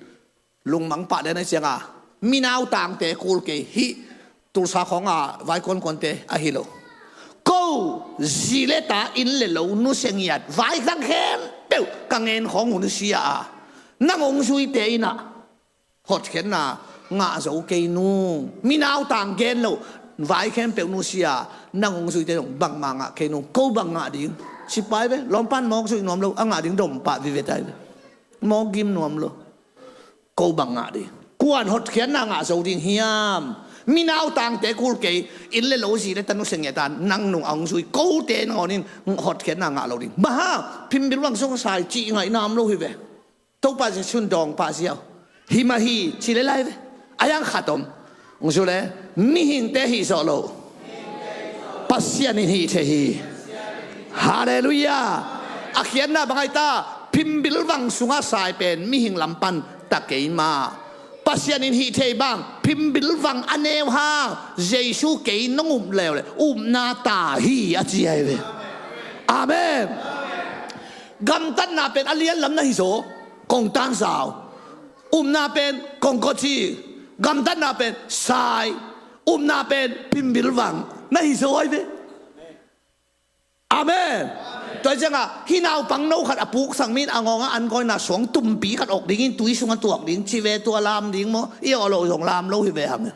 lungmang pah den ahi ciangah minautangte kul kei hih Tulsa khawng a vai kuankuante ahi lo. Ko zi le ta, inn le lo nusia ngiat, vai dang khempeuh ka ngen khawng uh nusia a, nang hong zuite in ah hotkhiatna ngah zo kei nung. Minautang gen lo, vai khempeuh nusia a, nang hong zuite zong bangmah ngah kei nung. Ko bang ngah ding? Sipai ve, lawmpan mawk zuih nuam lo, a ngah ding dom pah vive tai ve. Mawk gim nuam lo. Ko bang ngah ding? Kuan hotkhiatna ngah zo ding hiam? Minautangte kul kei, inn le lo, zi le ta nusia ngiat a, nang nung a hong zui kote nangawn in hotkhiatna ngah lo ding? Bang hang? Phimbil vang sungah sai cih ngaihna om lo hi ve. Topa Jesu in dawng pah ziau. Hi mah hi ci le lai ve. A yang khat om. Hong zu le, mihingte hih zawh lo, Pasian in hih thei hi. Halleluiah. A khiatna bang ahi ta? Phimbil vang sungah sai pen mihing lam pan ta kei mah. Pasian in hih thei bang, phimbil vang a neu hang, Jesu kei nong up leuleu upna ta hi a ci ahi ve. Amen. Gamtatna pen a lian lam na hi zaw, kongtan zau. Upna pen kongkocik, gamtatna pen sai, upna pen phimbil vang na hi zaw ahi ve. Amen. Tua ciangah hih naupang no khat a puksak mi in a ngawng a an kawina suang tumpi khat awk dingin tui sungah tuak ding ci ve, tua lam ding maw? I awh loh zong lam lo hi ve hang.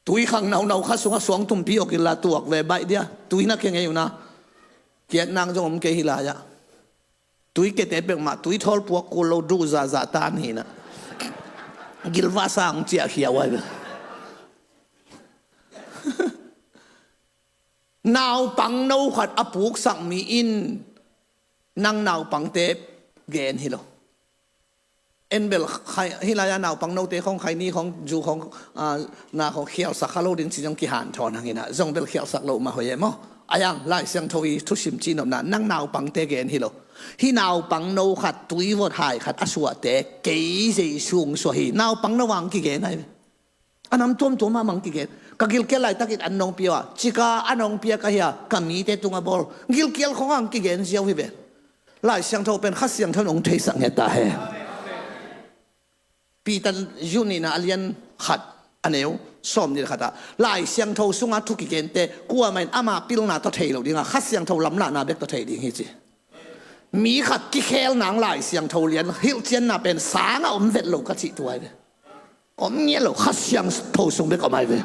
Tui khang naunau khat sungah suang tumpi awk inla tuak ve baih dia. Tui na kia ngei uh na. Kiat nang zong om kei hi lai-ah. Tui kete peuhmah, tui thawl puak kul lo, duh zahzah tan hi na. Gilvah sang ciah khia uai ve. Naupang no khat a puksak mi in nang naupangte gen hi lo. En bel khai, hih lai-ah naupang note khong khaini khong, zu khong, ah, na khong khialsak kha lo ding ci zong kihanthawn hang hi na, zong bel khialsak lo mah hoih e maw. Ai ang, Lai Siangtho i thusim cihnopna, nang naupangte gen hi lo. Hih naupang no khat, tui vot hai khat a suahte, kei Jesu hong suah hi. Naupang no vang kigen ai. A nam tuamtuam a mang kigen. Ka gilkial laitakin an nong pia, cika a nong pia ka hia, ka mite tung a bawl. Gilkial khong ang kigen ziau hi ve. Lai Siangtho pen Kha Siangtho nong theisak nge ta he. Peter zu nihna a lian khat a neu sawm nih le khat ah, Lai Siangtho sunga thu kigente kuamah in ama pilna tawh thei lo dinga, Kha Siangtho lamlahna bek tawh thei ding hi ci. Mi khat kikhel nang Lai Siangtho lian hilhcianna pen sanga om vet lo ka cih tuai ve. Om ngiat lo, Kha Siangtho sung bek om ai ve.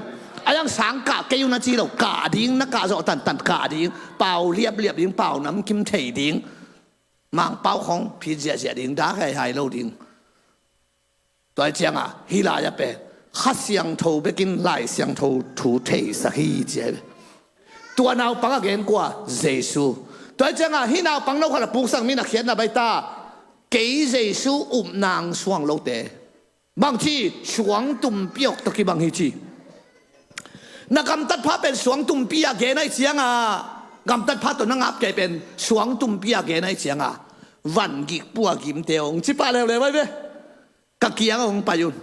A yang sang kah kei un a ci lo, kah ding, na kah zawh tantan kah ding, pau liapliap ding, pau namkim thei ding, mangpau khong phit ziahziah ding, dak haihai lo ding. Tua hi cianga hih lai-ah pen Kha Siangtho bekin Lai Siangtho thu theisak hi ci ai ve. Tua naupang a gen kua? Jesu. Tua hi cianga hih naupang no khat a puksak mi na khiatna baita, kei Jesu upna ang suang lote. Bangci, suangtumpi awk tawh kibang hi ci. Na gamtat pha pen suangtumpi a gen ai cianga, gamtat pha tawh na ngap kei pen suangtumpi a gen ai cianga, van gik pua gimte hong ci pah leuleu ai ve. Ka kiang hong pai un.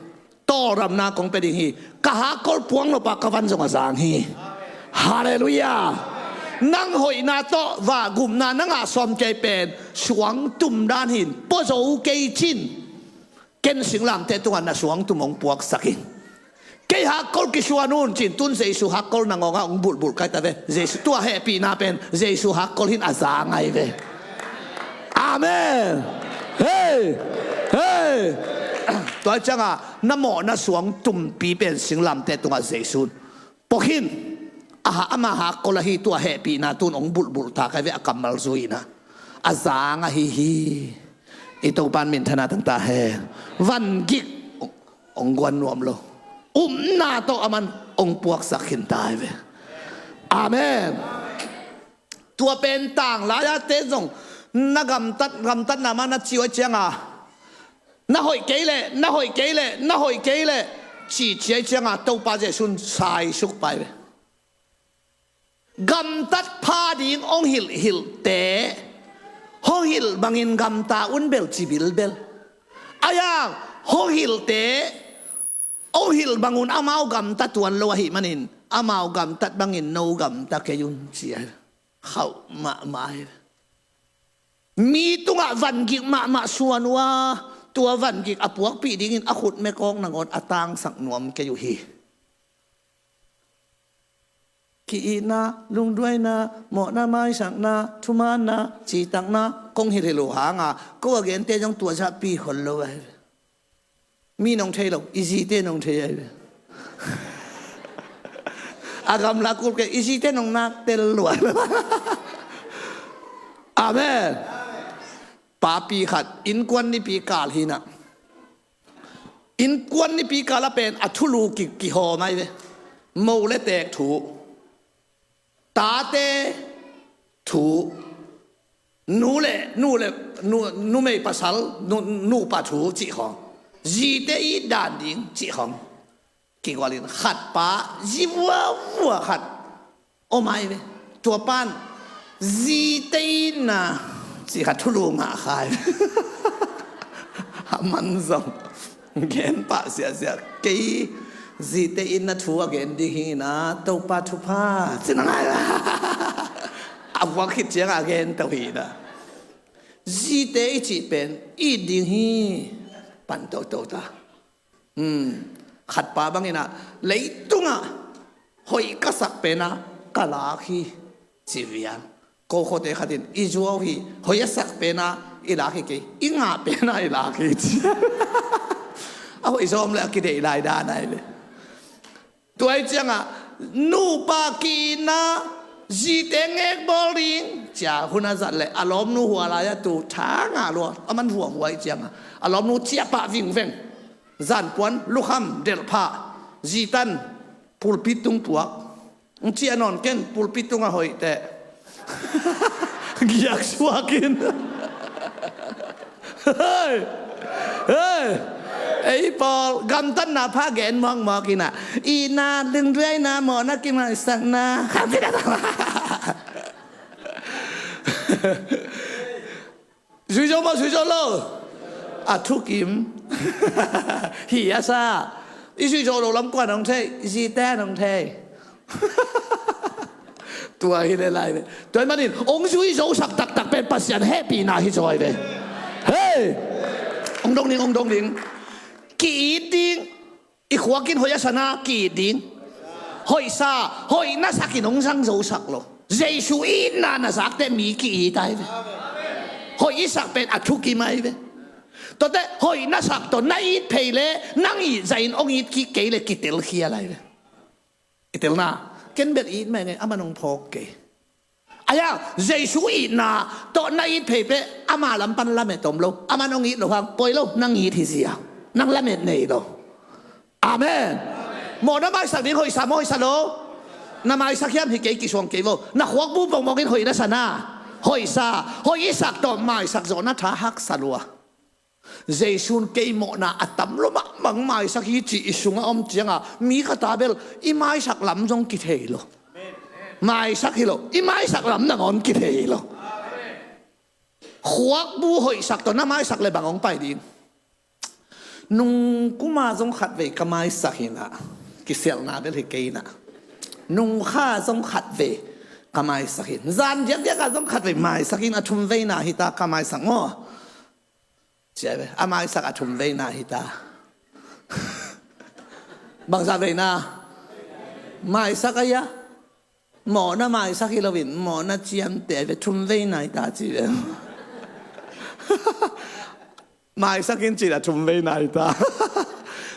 Tawlramna kong pia ding hi. Ka hakkol puang lo pa ka van zong a zang hi. Halleluiah. Nang hoihna tawh va gupna na ngah sawm kei pen suangtum dan hin puazo kei cin. Ken singlamteh tungah na suangtum hong puaksak in. Kei hakkol kisuan un cin tun Jesu hakkol nangawngah hong bulhbulh kai ta ve. Jesu tua hehpihna pen Jesu hakkol hin a za ngai ve. Amen. Hei, hei. Tua cianga na mawhna suangtumpi pen singlamteh tungah Jesu pokhin, aha, ama hakkol ahi tua hehpihna tun hong bulhbulh ta kai ve a kammal zuina. A zang ahi hi. I Topan minthana tangta he. Van gik hong guan nuam lo. Upna tawh aman hong puaksak khin ta ai ve. Amen. Tua pen tang lai-a te zong na gamtat, gamtatna mah na ci uh ai cianga, na hoih kei leh, na hoih kei leh, na hoih kei leh, ci ci ai cianga Topa Jesu in saisuk pai ve. Gamtat pha ding hong hilhhilhte, hong hilh bangin gamta un bel ci bilbel. Ai ang, hong hilhte hong hilh bangun amau gamta tuan lo ahih manin amau gamtat bangin no gamta kei un ci ai. Khauh mahmah hi. Mi tungah vangik mahmah suan uh a, tua vangik a puakpih dingin a khut mekawk nangawn a tangsak nuam kei uh hi. Ki-itna, lungduaina, mawhna, maisakna, thumaanna, citakna kong hilhhilh uh hanga ko a gente zong tua zahpi hol lo ahi. Mi nong thei lo, i zite nong thei ahi ve. A gamla kul kei, i zite nong nak tel lua. Amen. Papi khat innkuan nipi kal hi na. Innkuan nipi kal a pen a thulu ki, kihawm ahi ve. Mo le teek thu, tate thu, nu le, nu le, nu, numei pasal, nu, nupa thu cih khawng, zite it dan ding cih khawng kigualin khatpa zi vuavua khat om ahi ve. Tua pan zite itna cih khat thulu ngah kha ahi ve. A man zong gen pah siahsiah, kei zite itna thu a gen ding hi na, Topa thupha ci na ngai. A vuak khit ciangah a gen to hi na. Zite i cih pen it ding hi. Pan toto ta. Hmm. Khatpa bangin ah, leitungah hoih ka sak penah ka lak hi ci vial. Ko khuate khatin i zuau hi, hoih a sak penah i lak hi kei, i ngah penah i lak hi ci. A hoih zawm le a kideih lai dan ahi le. Tua hi ciangah nupa ki-itna Zite ngek bawl ding cia hun a zat leh a lawmnu hua lai-ah tu tha ngah lua, a man huahua ih cianga a lawmnu ciahpah vingveng. Zanpuan lukham delhphah, zitan pulpit tung puak. Hong ciah nawn ken, pulpit tungah hoihteh giak suakin. Hei! Hei! Ei pawl gamtatna pha gen mawkmawk inah, itna, lungduaina, mawhna, kimaisakna, zuizo maw, zuizo lo? A thukim. Hi a sa. I zuizo lo lam kuan hong thei? Zite hong thei. Tua hi le lai ve. Tua hi manin hong zuizosak taktak pen Pasian hehpihna hi zaw hi ve. Hei! Hong dong ding, hong dong ding. Ki-it ding. I khuakin hoih a sana ki-it ding. Hoihsa, hoih nasakin hong zangzosak lo. Jesu itna na zakte mi ki-it ahi ve. Hoih i sak pen a thukim ahi ve. Tuate hoih nasak tawh na it phei le nang it zahin hong it kik kei le kitelkhial ahi ve. I telna, ken bel it mah ing ei, aman hong phawk kei. Aia, Jesu itna tawh na it phei peh ama lam pan lamet om lo. Aman hong it loh hang, poi lo, nang it hi zia. Nang lamet nei lo. Amen. Mawh na maisak ding, hoihsa maw, hoihsa lo? Na maisak hiam? Hi kei, kisuang kei vo. Na khuakbu pongmawkin hoih na sa na. Hoihsa, hoih i sak tawh maisak zawhna tha haksa lua. Jesu'n kei mawhna a tam lo mahmah maisak hi cih i sungah om cianga mi khat a bel i maisak lam zong kithei lo. Maisak hi lo, i maisak lam nangawn kithei lo. Khuakbu hoihsak tawh na maisak le bang hong pai ding? Nung kuma zong khatvei ka maisak hi nah, kisialhna bel hi kei nah. Nung kha zong khatvei ka maisak hi. Zan diakdiak ah zong khatvei maisak hi nah, a thumveina hi ta ka maisak maw. Cia ve, a maisak a thumveina hi ta. Bangzah veina? Maisak a ia. Mawhna maisak hi loin, mawhna ciamteh ve, thumveina hi ta ci ve. Maisak in cih a thumveina hi ta.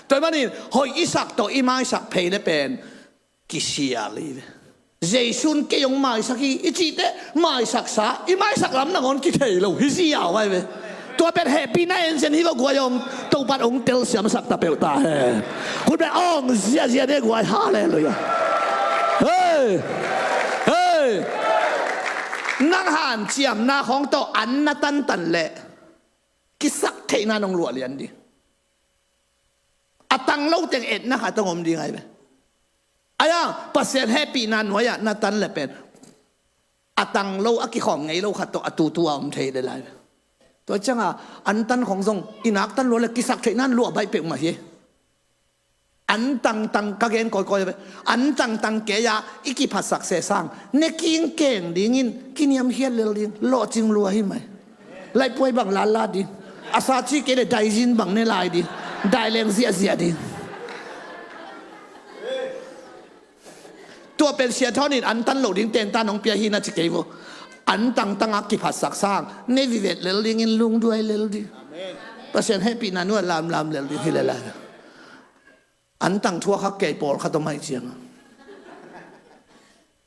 Tua hi manin, hoih i sak tawh i maisak phei le pen kisial hi ve. Jesu'n kei hong maisak hi i cihte, maisaksa, i maisak lam nangawn kithei lo hi ziau ahi ve. Tua pen hehpihna enzen hi va guai aw, Topa'n hong telsiamsak ta peuh ta hen. Khut beng awng ziazia ne guai, halleluiah. Hei! Hei! Nang hanciamna khawng tawh an na tantan leh kisaktheihna nong luah lian ding. A tang lo teng etna khat hong om ding ahi ve. Aia, Pasian hehpihna nuai-ah na tan le pen a tang lo, a kikhawm ngei lo khat tawh a tutu a om thei le lai ve. Tua cianga an tan khawng zong i nak tan lua le kisaktheihna luah baih peuhmah hi. An tangtang ka gen kawikawi ve. An tangtang kei-a i kiphatsak sesang ne kingkeng dingin kiniamkhiat lel ding, lawhcing lua hi mai. Laihpuai bang lala ding. A sa ci kei le daizin bang ne lai ding. Daileng ziahziah ding. Tua pen Sia Thawn in an tan loh ding tentan hong pia hi na ci kei vo. An tangtang a kiphatsak sang ne vivet lel dingin lungduai lel ding. Pasian hehpihna nuai-ah lamlam lel ding hi le lai. An tang thuak hak kei pawlkhat om ahi cianga.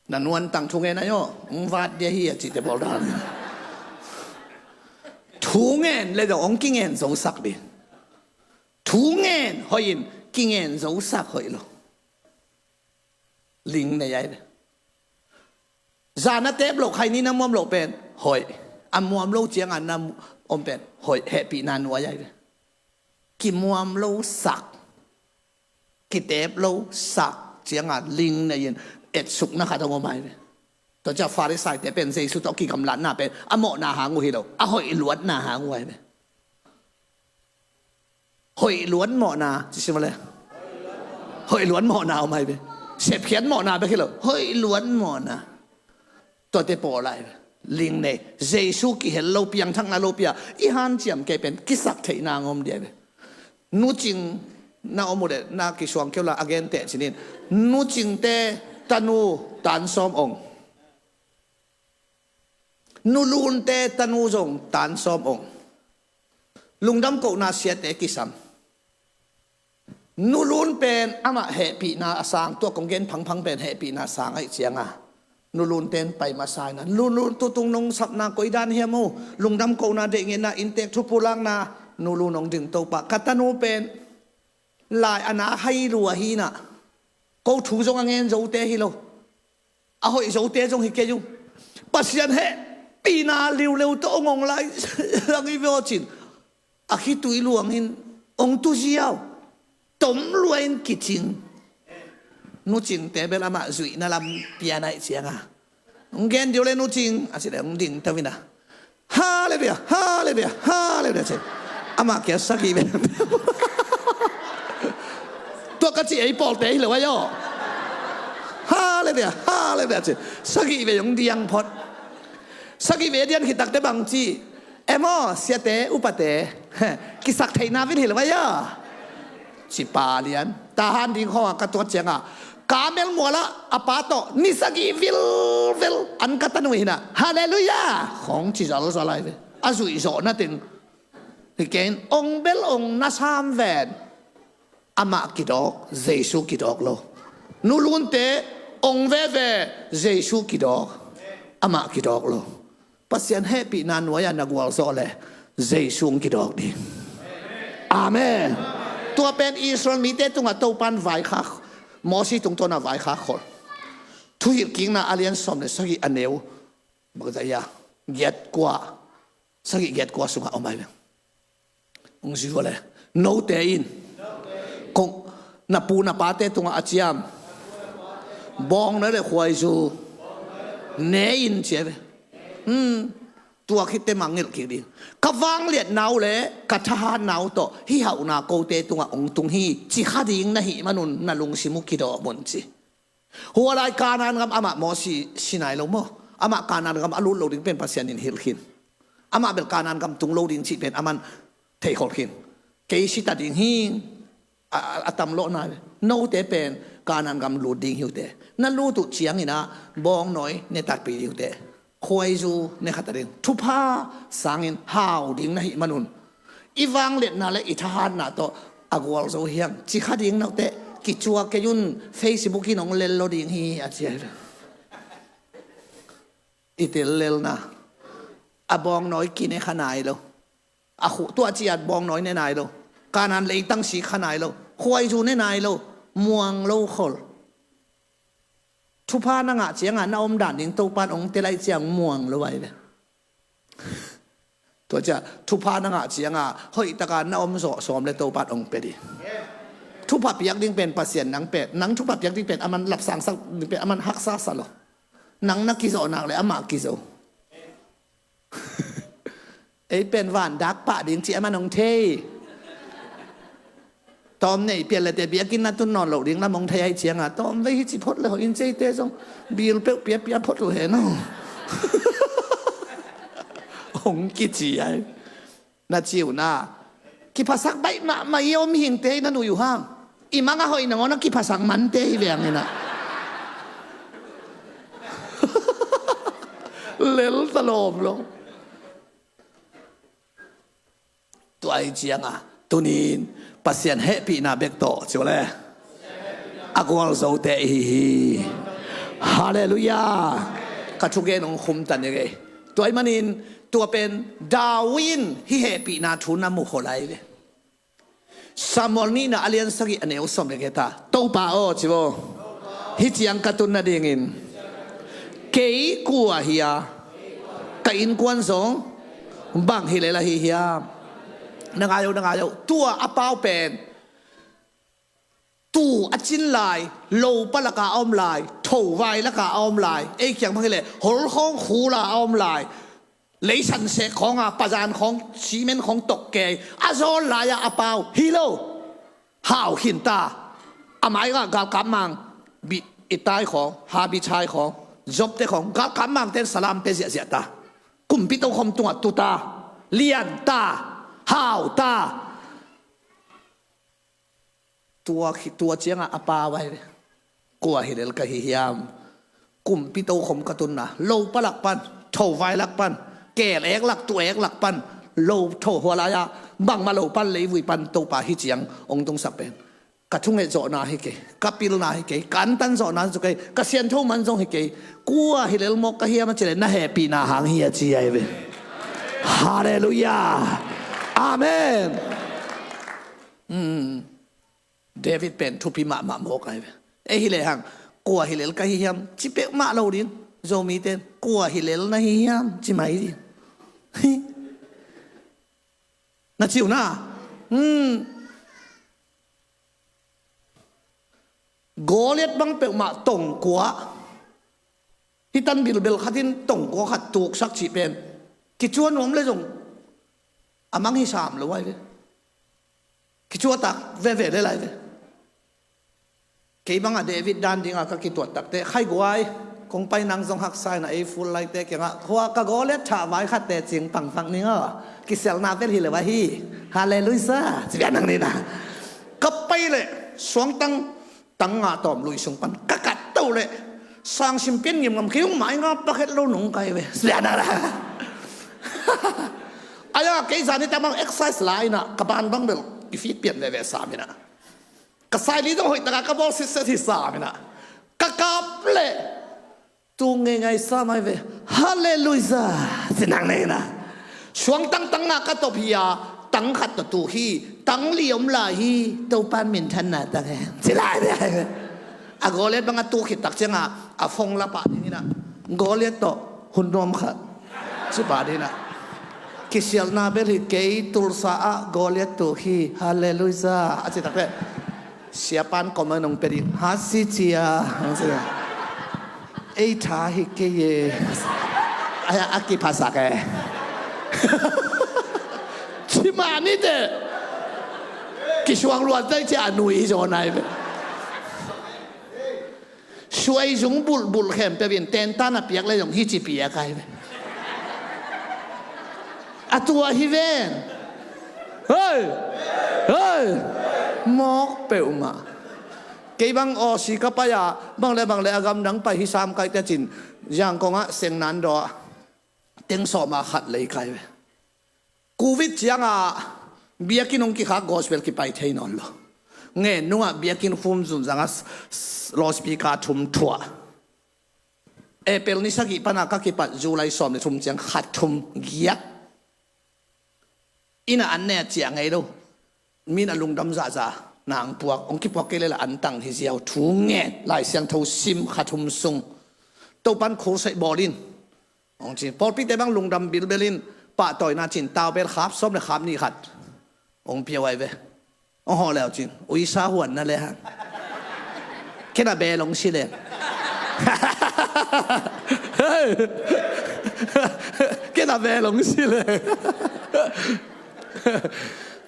Na nu an tang thu ngen ahi aw, hong vat dia hi a cihte pawl dan. Thu ngen le dong hong kingen zosak ding. Thu ngen hoih in kingen zosak hoih lo. Ling nei ahi ve. Zan a tep loh, khaini na muam loh pen hoih. A muam lo cianga na om pen hoih, hehpihna nuai ahi ve. Kimuam lo sak, kitep lo sak cianga ling nei-in etsukna khat hong om ahi ve. Tua ciah Farisaite pen Jesu tawh kigamlatna pen a mawhna hang uh hi lo, a hoih luatna hang uh ahi ve. Hoih luat mawhna ci sim le. Hoih luat mawhna om ahi ve. Sepkhiat mawhna bek hi lo, hoih luat mawhna. Tuate pawl ahi ve. Ling nei. Jesu kihel lo, piangthakna lo pia, i hanciam kei pen kisaktheihna ngawm dia ve. Nucing na om uh le na kisuang keu la a gen teh cinin. Nucingte tanu tansawm ong. Nulunte tanu zong tansawm ong. Lungdam kohna siate kisam. Nulun pen amah hehpihna a sang, tua kong gen phangphang pen hehpihna a sang ahi cianga. Nulun ten pai masa ina, nulun tutung nong sapna koi dan hiam uh, lungdam kohna, deih ngetna, inntek thupulakna, nulun nong ding Topa. Ka tanu pen lai a na hai lua hi ina, ko thu zong a ngen zote hi lo, a hoih zote zong hi kei uh. Pasian hehpihna liuleu tawh ong ong lai ang i veo cin, a khitui luang in ong tu ziau, tom lua in kicing. Nu Cingte bel amah zuihna lam pian aih cianga, ong gen diu le Nu Cing a ci le ong ding tawina. Halleluia, halleluia, halleluia ci. Amah kia sagih ve. Tua ka ci ei pawlte hi lo ayo. Halleluia, halleluia ci. Sagih ve ong diang phot. Sagih ve dian khitakte bang ci, emaw siate upate, kisak theihna vin hi lo ayo. Cipa lian. Tahan ding khawng a ka tuat cianga, Kamel muala a pa tawh ni sagih vilvel an ka tanu hina. Halleluia khawng ci zalzal ai ve. A zuih zawh na teng hi ken, ong bel ong na sam ven. Amah kidawk, Jesu kidawk lo. Nulunte ong veve, Jesu kidawk. Amah kidawk lo. Pasian hehpihna nuai-ah na gualzawh le Jesu ong kidawk ding. Amen. Tua pen Israel mite tungah Topan vaikhak, Mosi tungtawna vaikhak khol. Thuhilh kikna a lian sawm le sagih a neu, bangzah ia, giat kua, sagih giat kua sungah om ai ve. Ong zui vua le, note in kong, na pu na pate tungah a ciam bawngnawi le khuaizu ne in cia ve. Hmm. Tua khitte mangngilh kik ding. Ka vangliatna uh le ka thahatna uh tawh hih hauhna kote tungah ong tung hi, ci kha ding na hih manun na lungsim uh kidawm un ci. Hua lai Kanaan gam amah Mosi si nai lo maw? Amah Kanaan gam a lut lo ding pen Pasian in hilh khin. Amah bel Kanaan gam tung lo ding cih pen aman theikhol khin. Kei si ta ding hi, a, a, a tam lawh nai ve. Note pen Kanaan gam lut ding hi uh teh. Na lut uh ciangin ah bawngnawi ne takpi ding uh teh. Khuaizu ne kha ta ding. Thupha sangin hau ding na hih manun, i vangliatna le i thahatna tawh a gualzo hiam ci kha ding na uh teh, kicuak kei un, Facebook in ong lel lo ding hi a ci ai ve. I tel lelna. A bawngnawi kine kha nai lo. A khuh tuah ciat bawngnawi ne nai lo. Kanaan leitang sik kha nai lo. Khuaizu ne nai lo. Muang lo khol. Thupha na ngah cianga na omdan ding Topan ong tel ai ciang muang lo ai ve. Tua cia thupha na ngah cianga hoihtaka na om zawh sawm le Topan ong pe ding. Thupha piak ding pen Pasian nang pet. Nang thupha piak ding pen aman lapsangsak ding pen aman haksa sa lo. Nang na kizawh nak le amah kizo. Ei pen van dak pah ding ci aman ong thei. Tawm nei pian le te biakinn na tun nawn loh ding lam ong thei ai cianga tawm vei hi ci phot le hoh in ceite zong bil peuh piapia phot uh he no. Ong kici ai. Na ciu na kiphasak baih mahmah i om hingte hi na nui uh hang. I mang a hoih nangawn a kiphasak mante hi veng hi na. Lel ta lawm lo. Tua hi cianga tunin Pasian hehpihna bek tawh ci uh le a gualzote ihi hi. Halleluia. Ka thugen ong khumta ni kei. Tua hi manin tua pen David in hih hehpihna thu na mu khol ai ve. Samuel nihna a lian sagih a neu sawm le giat ah, Topa aw ci vo, hih ciang ka tun nadingin kei kua hi a, ka innkuan zong bang hi lel ahi hiam? Na ngai o, na ngai o. Tua a pau pen tu a cin lai, lopa laka a om lai, thovai laka a om lai, ei kiang bang hileh holkhawng khula a om lai, leisan sek khawnga pazan khawng simen khawng tokkei a zawn lai-a a pau hi lo. Hau khinta. A maikah galkap mang, Itai khawng, Habichai khawng, Jobte khawng, galkap mangten salam pe ziahziah ta. Kumpi tokhom tungah tuta, lianta, hauta. Tua khi, tua ciangah a pau ai ve. Kua hi lel ka hi hiam? Kumpi tokhom ka tunna lopa lak pan, thovai lak pan, kel ek lak, tu ek lak pan, lo tho hua lai-ah bangmah lo pan, leivui pan Topa hih ciang ong tungsak pen Ka thunget zawhna hi kei, ka pilna hi kei, ka antan zawhna hi kei, ka siantho man zong hi kei. Kua hi lel mawk ka hiam a cih leh na hehpihna hang hi a ci ahi ve. Halleluiah. Amen. David pen thupi mahmah mawk ahi ve. Ei hi lehang kua hi lel ka hi hiam ci peuhmah lo ding. Zomite in kua hi lel na hi hiam ci mai ding. Na ci uh na. Goliat bang peuhmah tongkua, hi tan bilbel khat in tongkua khat tuksak cih pen kicuan nuam le zong a mang hi sam lo ai ve. Kicuatak veve le lai ve. Kei bangah David dan dinga ka kituat takte khai guai, kong pai nang zong haksa ina ei full laite kiangah khua ka Goliat thah vai khatte cing pangfak ning aw. Kiselna vel hi lo ahi. Halleluiah. Ci bia nang nina. Ka pai leh suangtang tang nga tawm lui sung pan ka kat to leh sangsim pian ngimngam kei ung mai nga pakhet lo nung kai ve. Ci bia nang na. Aya kei zani tamang exercise la ina ka ban bang bel i fit pian veve sa mina. Ka saili zong hoih taka ka bawl sitset hi sa mina. Ka kap leh tung ngeingai sa mai ve. Halleluiah. Ci nang nei na. Suang tang tang na ka top hi a, tang khat tawh tuk hi, tang li om lai hi, Topan minthanna tang hen. Ci lai ve. A Goliat bang a tuk khit tak cianga a phone la pah ding ina. Goliat tawh hun nuam khat. Ci pah ding ina. Kisialna bel hi kei Tulsa ah Goliat tuk hi. Halleluiah. A ci takte. Siapan comment hong pia ding. Hasi cia. Hong cia. Ei tha hi kei ye. Aya a kiphasak e. Ci mah ni te. Kisuang luat tai cia a nui hi zaw nai ve. Suai zung bulhbulh khempeuh in tentan a piak le zong hi ci piak ai ve. A tua hi ven. Hei! Hei! Mawk peuhmah. Kei bang Aussie ka pai a bang le bang le a gamdang pai hi sam kai te cin Zangkong ah seng nan daw ah teng sawm a khat lei kai ve. Covid cianga biakinn hong kikhak gospel kipai thei nawn lo. Ngen nungah biakinn khum zunzanga loudspeaker thum thuah. April ni sagih pana ka kipat July sawm le thum ciang khat thum giat. Ina an ne a ciah ngei lo. Min a lungdam zahzah nang puak hong kipuak kei lela an tang hi ziau thu ngen Lai Siangtho sim khat thum sung. Topan khursaih bawl in. Hong ci pawlpite bang lungdam bilbel in pahtawina cin taubel khap sawm le khap nih khat hong piau ai ve. Hong hawh leu cin uisa huan na le hang. Kena bel hong si le. Kena bel hong si le.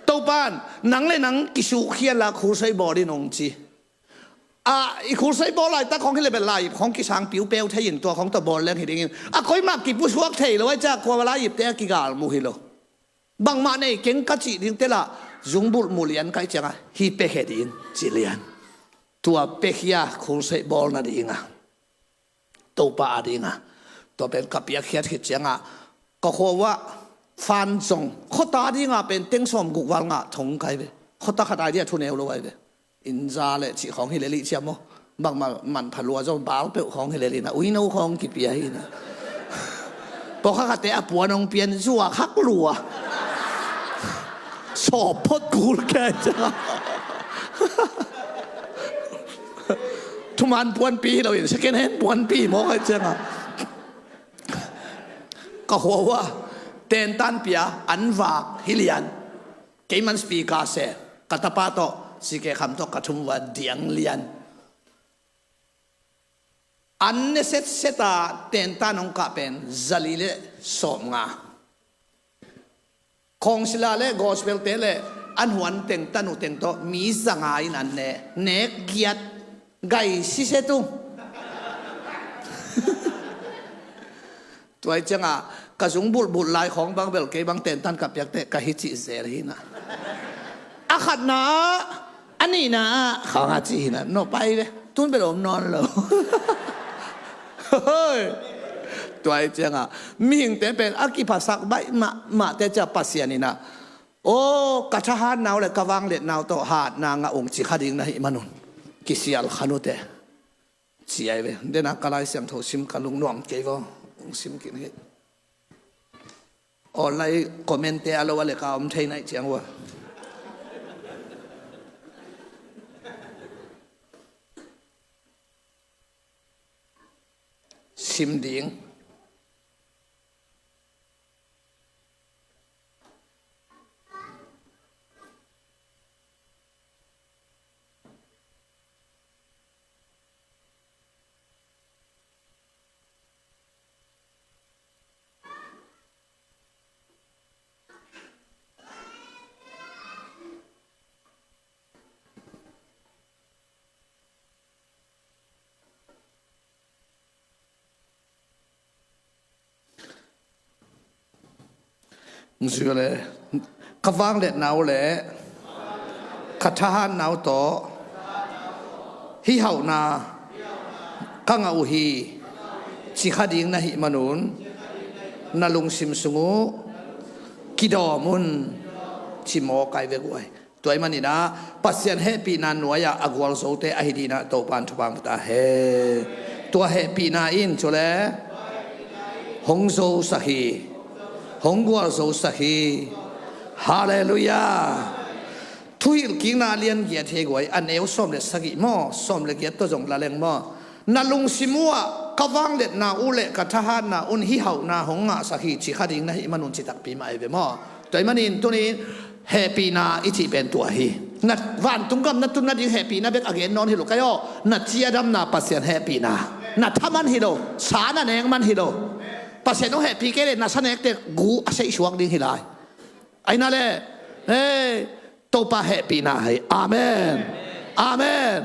Topan nang le nang kisukhian la khursaih bawl in hong ci. A i khursaih bawl laitak khong hi le bel lai khong kisang piupeu thei in tua khong tawh bawl leng hi dingin a koimah kipusuak thei lo ai cia kua lai ipte a kigal mu hi lo. Bangmah nei keng ka cih ding tela zungbulh mu lian kai cianga hi pekhe ding ci lian. Tua pekhia khursaih bawl na dinga Topa a dinga tua pen ka piakkhiat khit cianga ka khua uah fan zong khuata dinga pen teng sawm guk val ngah thong kai ve. Khuata khat ai dia thuneu lo ai ve. Inza le cih khawng hi lel ih ciam maw? Bangmah manpha lua zong bal peuh khawng hi lel ina uino khawng kipia hi ina. Pawkha khatte a puan hong pian zua khak lua. Sawp phot kul ke ciang. Thuman puanpi hi loin second hand puanpi maw kai cianga. Ka huahua tentan pia an vak hi lian. Keiman speaker se ka tapa tawh sike kham tawh ka thum va diang lian. An ne setseta tentan hong kah pen zali le sawm nga. Khawngsila le gospel te le an huan teng tanu teng tawh mi zanga in an ne nek giat gai sise tu. Tuai cianga ka zung bulhbulh lai khawng bang bel kei bang tentan ka piakte ka hi cih zel hina. A khatna ah a nihna ah khawng a cih hina no pai ve tun bel om nawn lo. Tuai cianga mihingte pen a kiphasak baih mahmahte cia Pasian ina Aw, ka thahatna uh le ka vangliatna uh tawh hatna ngah ung ci kha ding na hih manun kisial kha nute, ci ai ve. Dena ka Lai Siangtho sim ka lungnuam kei vaw. Ung sim kin hi. Online comment te a lo a le ka om thei naih ciang ua. Sim ding. Zui le ka vangliatna uh le ka thahatna uh tawh hih hauhna ka ngah uh hi, ci kha ding na hih manun na lungsim sung uh kidawm un, ci mawk ai ve guai. Tua ahih manin ah Pasian hehpihna nuai-ah a gualzote ahi dingin ah Topa'n thupha hong pia ta hen. Tua hehpihna in cu le hong zosak hi, hong gualzosak hi. Halleluiah. Thuhilhkikna a lian giat hi guai, a neu sawm le sagih maw, sawm le giat tawh zong la leng maw. Na lungsim uh ah ka vangliatna uh le ka thahatna un hih hauhna hong ngahsak hi, ci kha ding na hih manun ci takpi mah ai ve maw. Tua ahih manin tuni-in hehpihna i cih pen tua hi. Na vantung gam na tun nading hehpihna bek a gen nawn hi lo kai aw. Na ciadamna Pasian hehpihna, na thaman hi lo, sa na nek man hi lo. Pasian hong hehpih kei le na sa nekte gu a seihsuak ding hi lai. Ahi na le, hei, Topa hehpihna hi. Amen. Amen.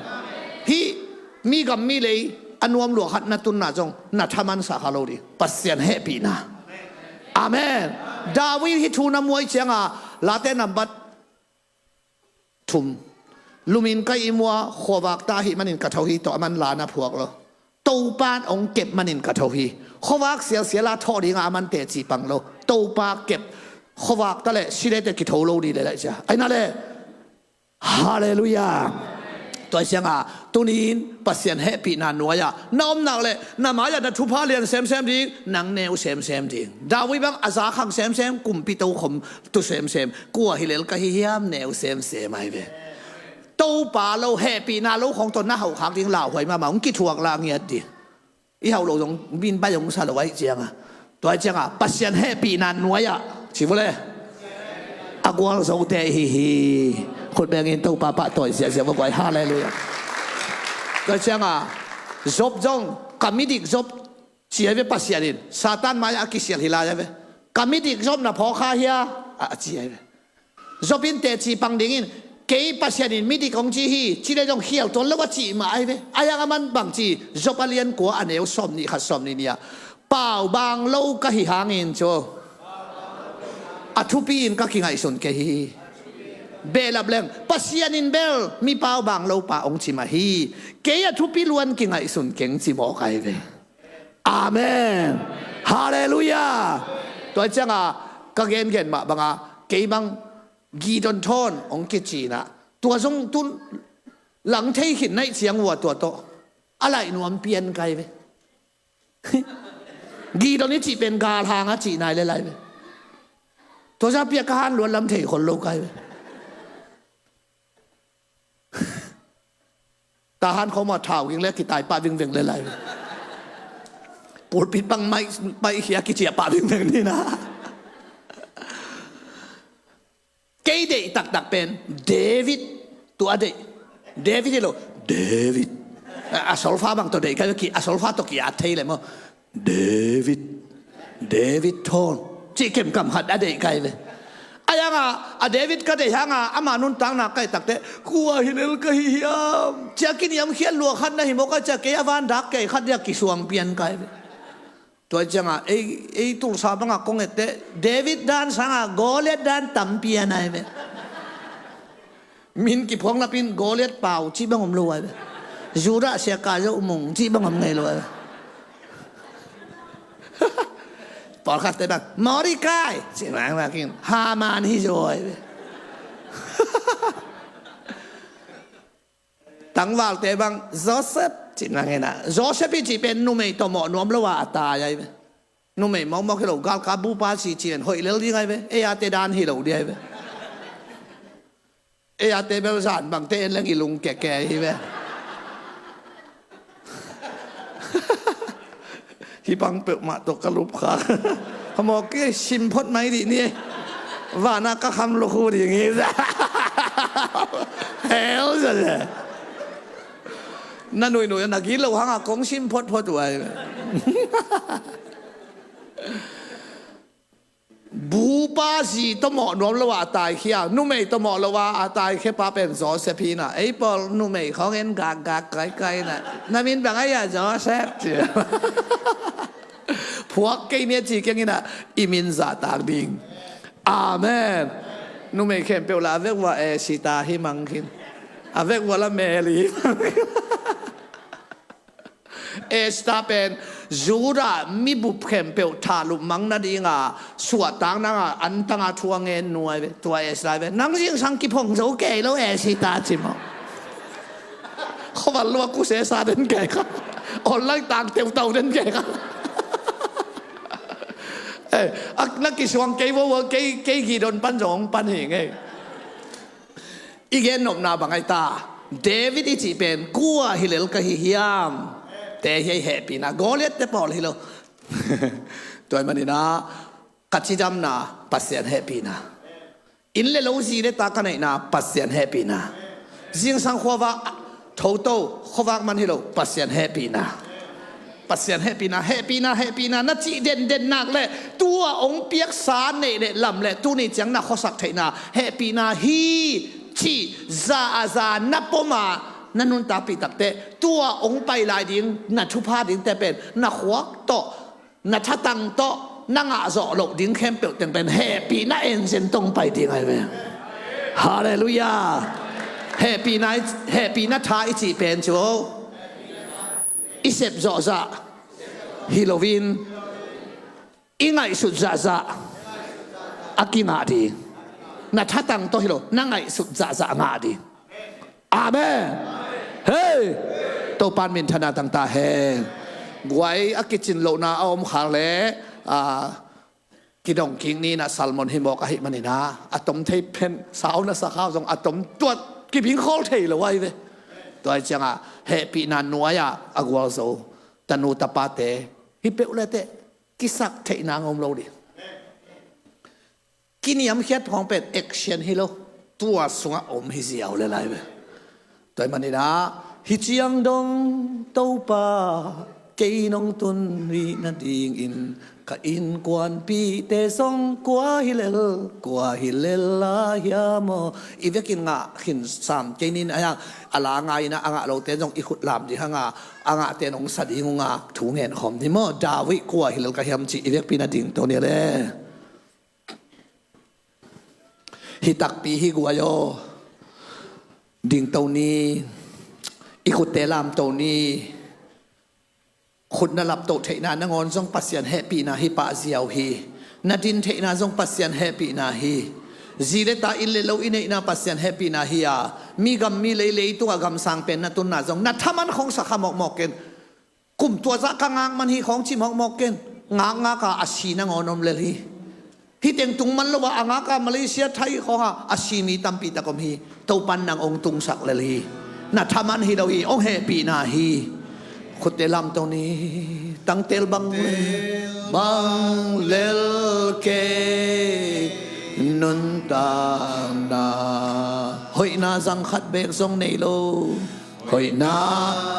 Hih mi gam mi lei a nuam lua khat na tunna zong na thaman sa kha lo ding. Pasian hehpihna. Amen. David hih thu na muai cianga Late nambat thum. Lumin ka ihmu a, khuavak ta ahih manin ka tho hi tawh a man la na phuak lo. Topa'n hong kep manin ka tho hi. Khuavak sialsial a thawh dingah a man teci pang lo. Topa kep, khuavak ta le si le te kitho lo ding le laih cia. Ahi na le. Halleluiah. Tua ciangah tuni-in Pasian hehpihna nuai-ah na om nak le na mai-ah na thupha lian semsem ding, nang neu semsem ding. David bang a za khang semsem, kumpi tokhom tu semsem. Kua hi lel ka hi hiam, neu semsem ai ve. Topa lo, hehpihna lo khong tawh na hauh khak ding lauhuai mahmah, hong kithuak la ngiat ding. I hauh lo zong min bai hong sa lo aih cianga. Tua aih cianga Pasian hehpihna nuai-ah ci vua le, a gualzote ihi hi. Khut bengin Topa pahtawi ziahziah vua guai. Halleluiah. Tua aih cianga Job zong ka midik Job ci ai ve Pasian in. Satan mai-ah a kisial hi lai ai ve. Ka midik Job na phawk kha hia, a ci ai ve. Job in teci pang dingin kei Pasian in midik hong ci hi ci le zong khial tuan lo a cih mah ai ve. A yang a man bang ci, Job a lian kua a neu sawm nih khat sawm nih nih ah, pau bang lo ka hi hangin cu a thupi in ka kingaihsun kei hi. Behlap leng Pasian in bel mi pau bang lo pa hong ci mah hi. Kei a thupi luan kingaihsun keng ci mawk ai ve. Amen. Halleluiah. Tua cianga ka gengen mah banga kei bang Gideon thawn hong kicinah tua zong tun lang thei khin naih ciang ua tua tawh a laih nuam pian kai ve. Gideon i cih pen galhang a cih nai le lai ve. Tua za piak ka han luat lam thei khol lo kai ve. Tahan khawm a thau ging le kitai pah vingveng le lai. Pulpit bang mai, mai khia kiciah pah vingveng ni na. Kei deih taktak pen David tua deih. David hi lo, David. A, a solfa bang tawh deih kai ki, a solfa tawh ki a thei le maw. David, David thawn cih kemkam khat a deih kai ve. A yanga a David ka deih hanga ama nuntakna kai takte kua hi lel ka hi hiam cia kiniamkhiat lua khat na hi mawk a cia kei a van dak kei khat dia kisuang pian kai ve. Tua cianga ei, ei tulsa banga kong ette David dan sanga Goliath dan tam pian ai ve. Min kiphuak napin Goliath pau cih bang om lo ai ve. Judah sia ka zo mung cih bang om ngei lo ai ve. Pawlkhatte bang Mordecai cih bang bangin Haman hi zo ai ve. Tangvalte bang Joseph cih nang hi na. Joseph i cih pen numei tawh mawh nuam lo a a tai ahi ve. Numei mawkmawk hi lo, galkap bupa cih cih pen hoih lel ding ahi ve. Ei a te dan hi lo ding ahi ve. Ei a te bel zan bangte en leng i lung keke hi ve. Hih bang peuhmah tawh ka lup kha. Ka mawk kei sim phot mai dih ni. Vana ka kham lukhu ding hi. Hell zia. Na nuinui na gilo hanga kong sim photphot uh ai. Bupa zi tawh mawh nuam lo a a taikhia, numei tawh mawh lo a a taikhia pa pen Joseph hi na. Ei pawl numei khawng en gakgak kaikai na. Na min bang ahi a Joseph ci. Phuak kei ni a ci keng hi na, i min zahtak ding. Amen. Numei khempeuh la a vek ua Esita hi mang khin. A vek ua la Mary hi mang khin. Esther pen Judah mibup khempeuh thalup mang nadinga suahtak nanga antanga thu a ngen nuai ve. Tua Esther ve, nang zingsang kiphong zo kei lo Esther ci maw. Khuaval lua kusesa den kei kha. Online tang teutau den kei kha. Eh, a, na kisuang kei vo vo, kei, kei Gideon pan zong pan hi ngei. I gen nopna bang ai ta, David i cih pen kua hi lel ka hi hiam? Te hi ei hehpihna, Goliath te pawl hi lo. Tua ahih manin ah ka cidamna Pasian hehpihna. Inn le lo zi le ta ka neihna Pasian hehpihna. Zingsang khuavak thoto khuavak man hi lo Pasian hehpihna. Pasian hehpihna, hehpihna, hehpihna na cih denden nak le tua hong piaksa neih le lam le tuni ciang na khuasak theihna hehpihna hi cih za a za na pom a na nuntakpih takte tua hong pai lai ding na thupha dingte pen na khuak tawh na thatang tawh na ngah zawh loh ding khempeuh teng pen hehpihna engine tawh hong pai ding ahi ve. Halleluiah. Hehpihna, hehpihna tha i cih pen cu i sep zawhzah hi loin i ngaihsut zahzah a kingah ding. Na thatang tawh hi lo, na ngaihsut zahzah a ngah ding. Amen. Hei! Topan minthanna tang ta hen. Guai a kicin lohna a om khak le, a, kidong kik ni na Salmon hi mawk ahih manin ah a tom thei phen sau na sakhau zong a tom tuat kibing khawl thei lo ahi ve. Tua ahih ciangah hehpihna nuai-ah a gualzo tanu tapate hi peuh leteh kisak theihna ngom lo ding. Kiniamkhiat hong pen action hi lo, tua sungah om hi ziau le lai ve. Tua ahih manin ah hih ciang dong Topa kei nong tun rih nadingin ka innkuanpihte zong kua hi lel, kua hi lel lai hiam aw? I vekin ngah khin sam kei nin a hiang a la ngai in ah a ngah lote zong i khut lam ding hanga a ngahte nong sa ding uh ngak thu ngen khawm ni maw? David kua hi lel ka hiam cih i vekpi na dingto ni le. Hi takpi hi guai aw. Dingto ni. I khutte lamto ni. Khut na laptoh theihna nangawn zong Pasian hehpihna hi pah ziau hi. Na din theihna zong Pasian hehpihna hi. Zi le ta inn le lo i neihna Pasian hehpihna hi a, mi gam mi lei leitungah gamsang pen na tunna zong na thaman khong sakha mawkmawk ken. Kum tua zah ka ngak man hi khawng ci mawkmawk ken. Ngakngak a a si nangawn om lel hi. Hih teng tung man lo a a ngak a Malaysia, Thai khawng a a si mi tampi tak om hi. Topan nang hong tungsak lel hi. Na thaman hi lo hi, hong hehpihna hi. Khutte lamto ni. Tangtel bang, bang lel kei nuntakna. Hoihna zang khat beek zong nei lo. Hoihna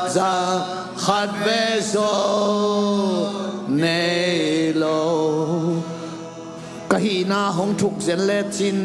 zang khat beek zong nei lo. Ka hihna hong thuk zen lecin.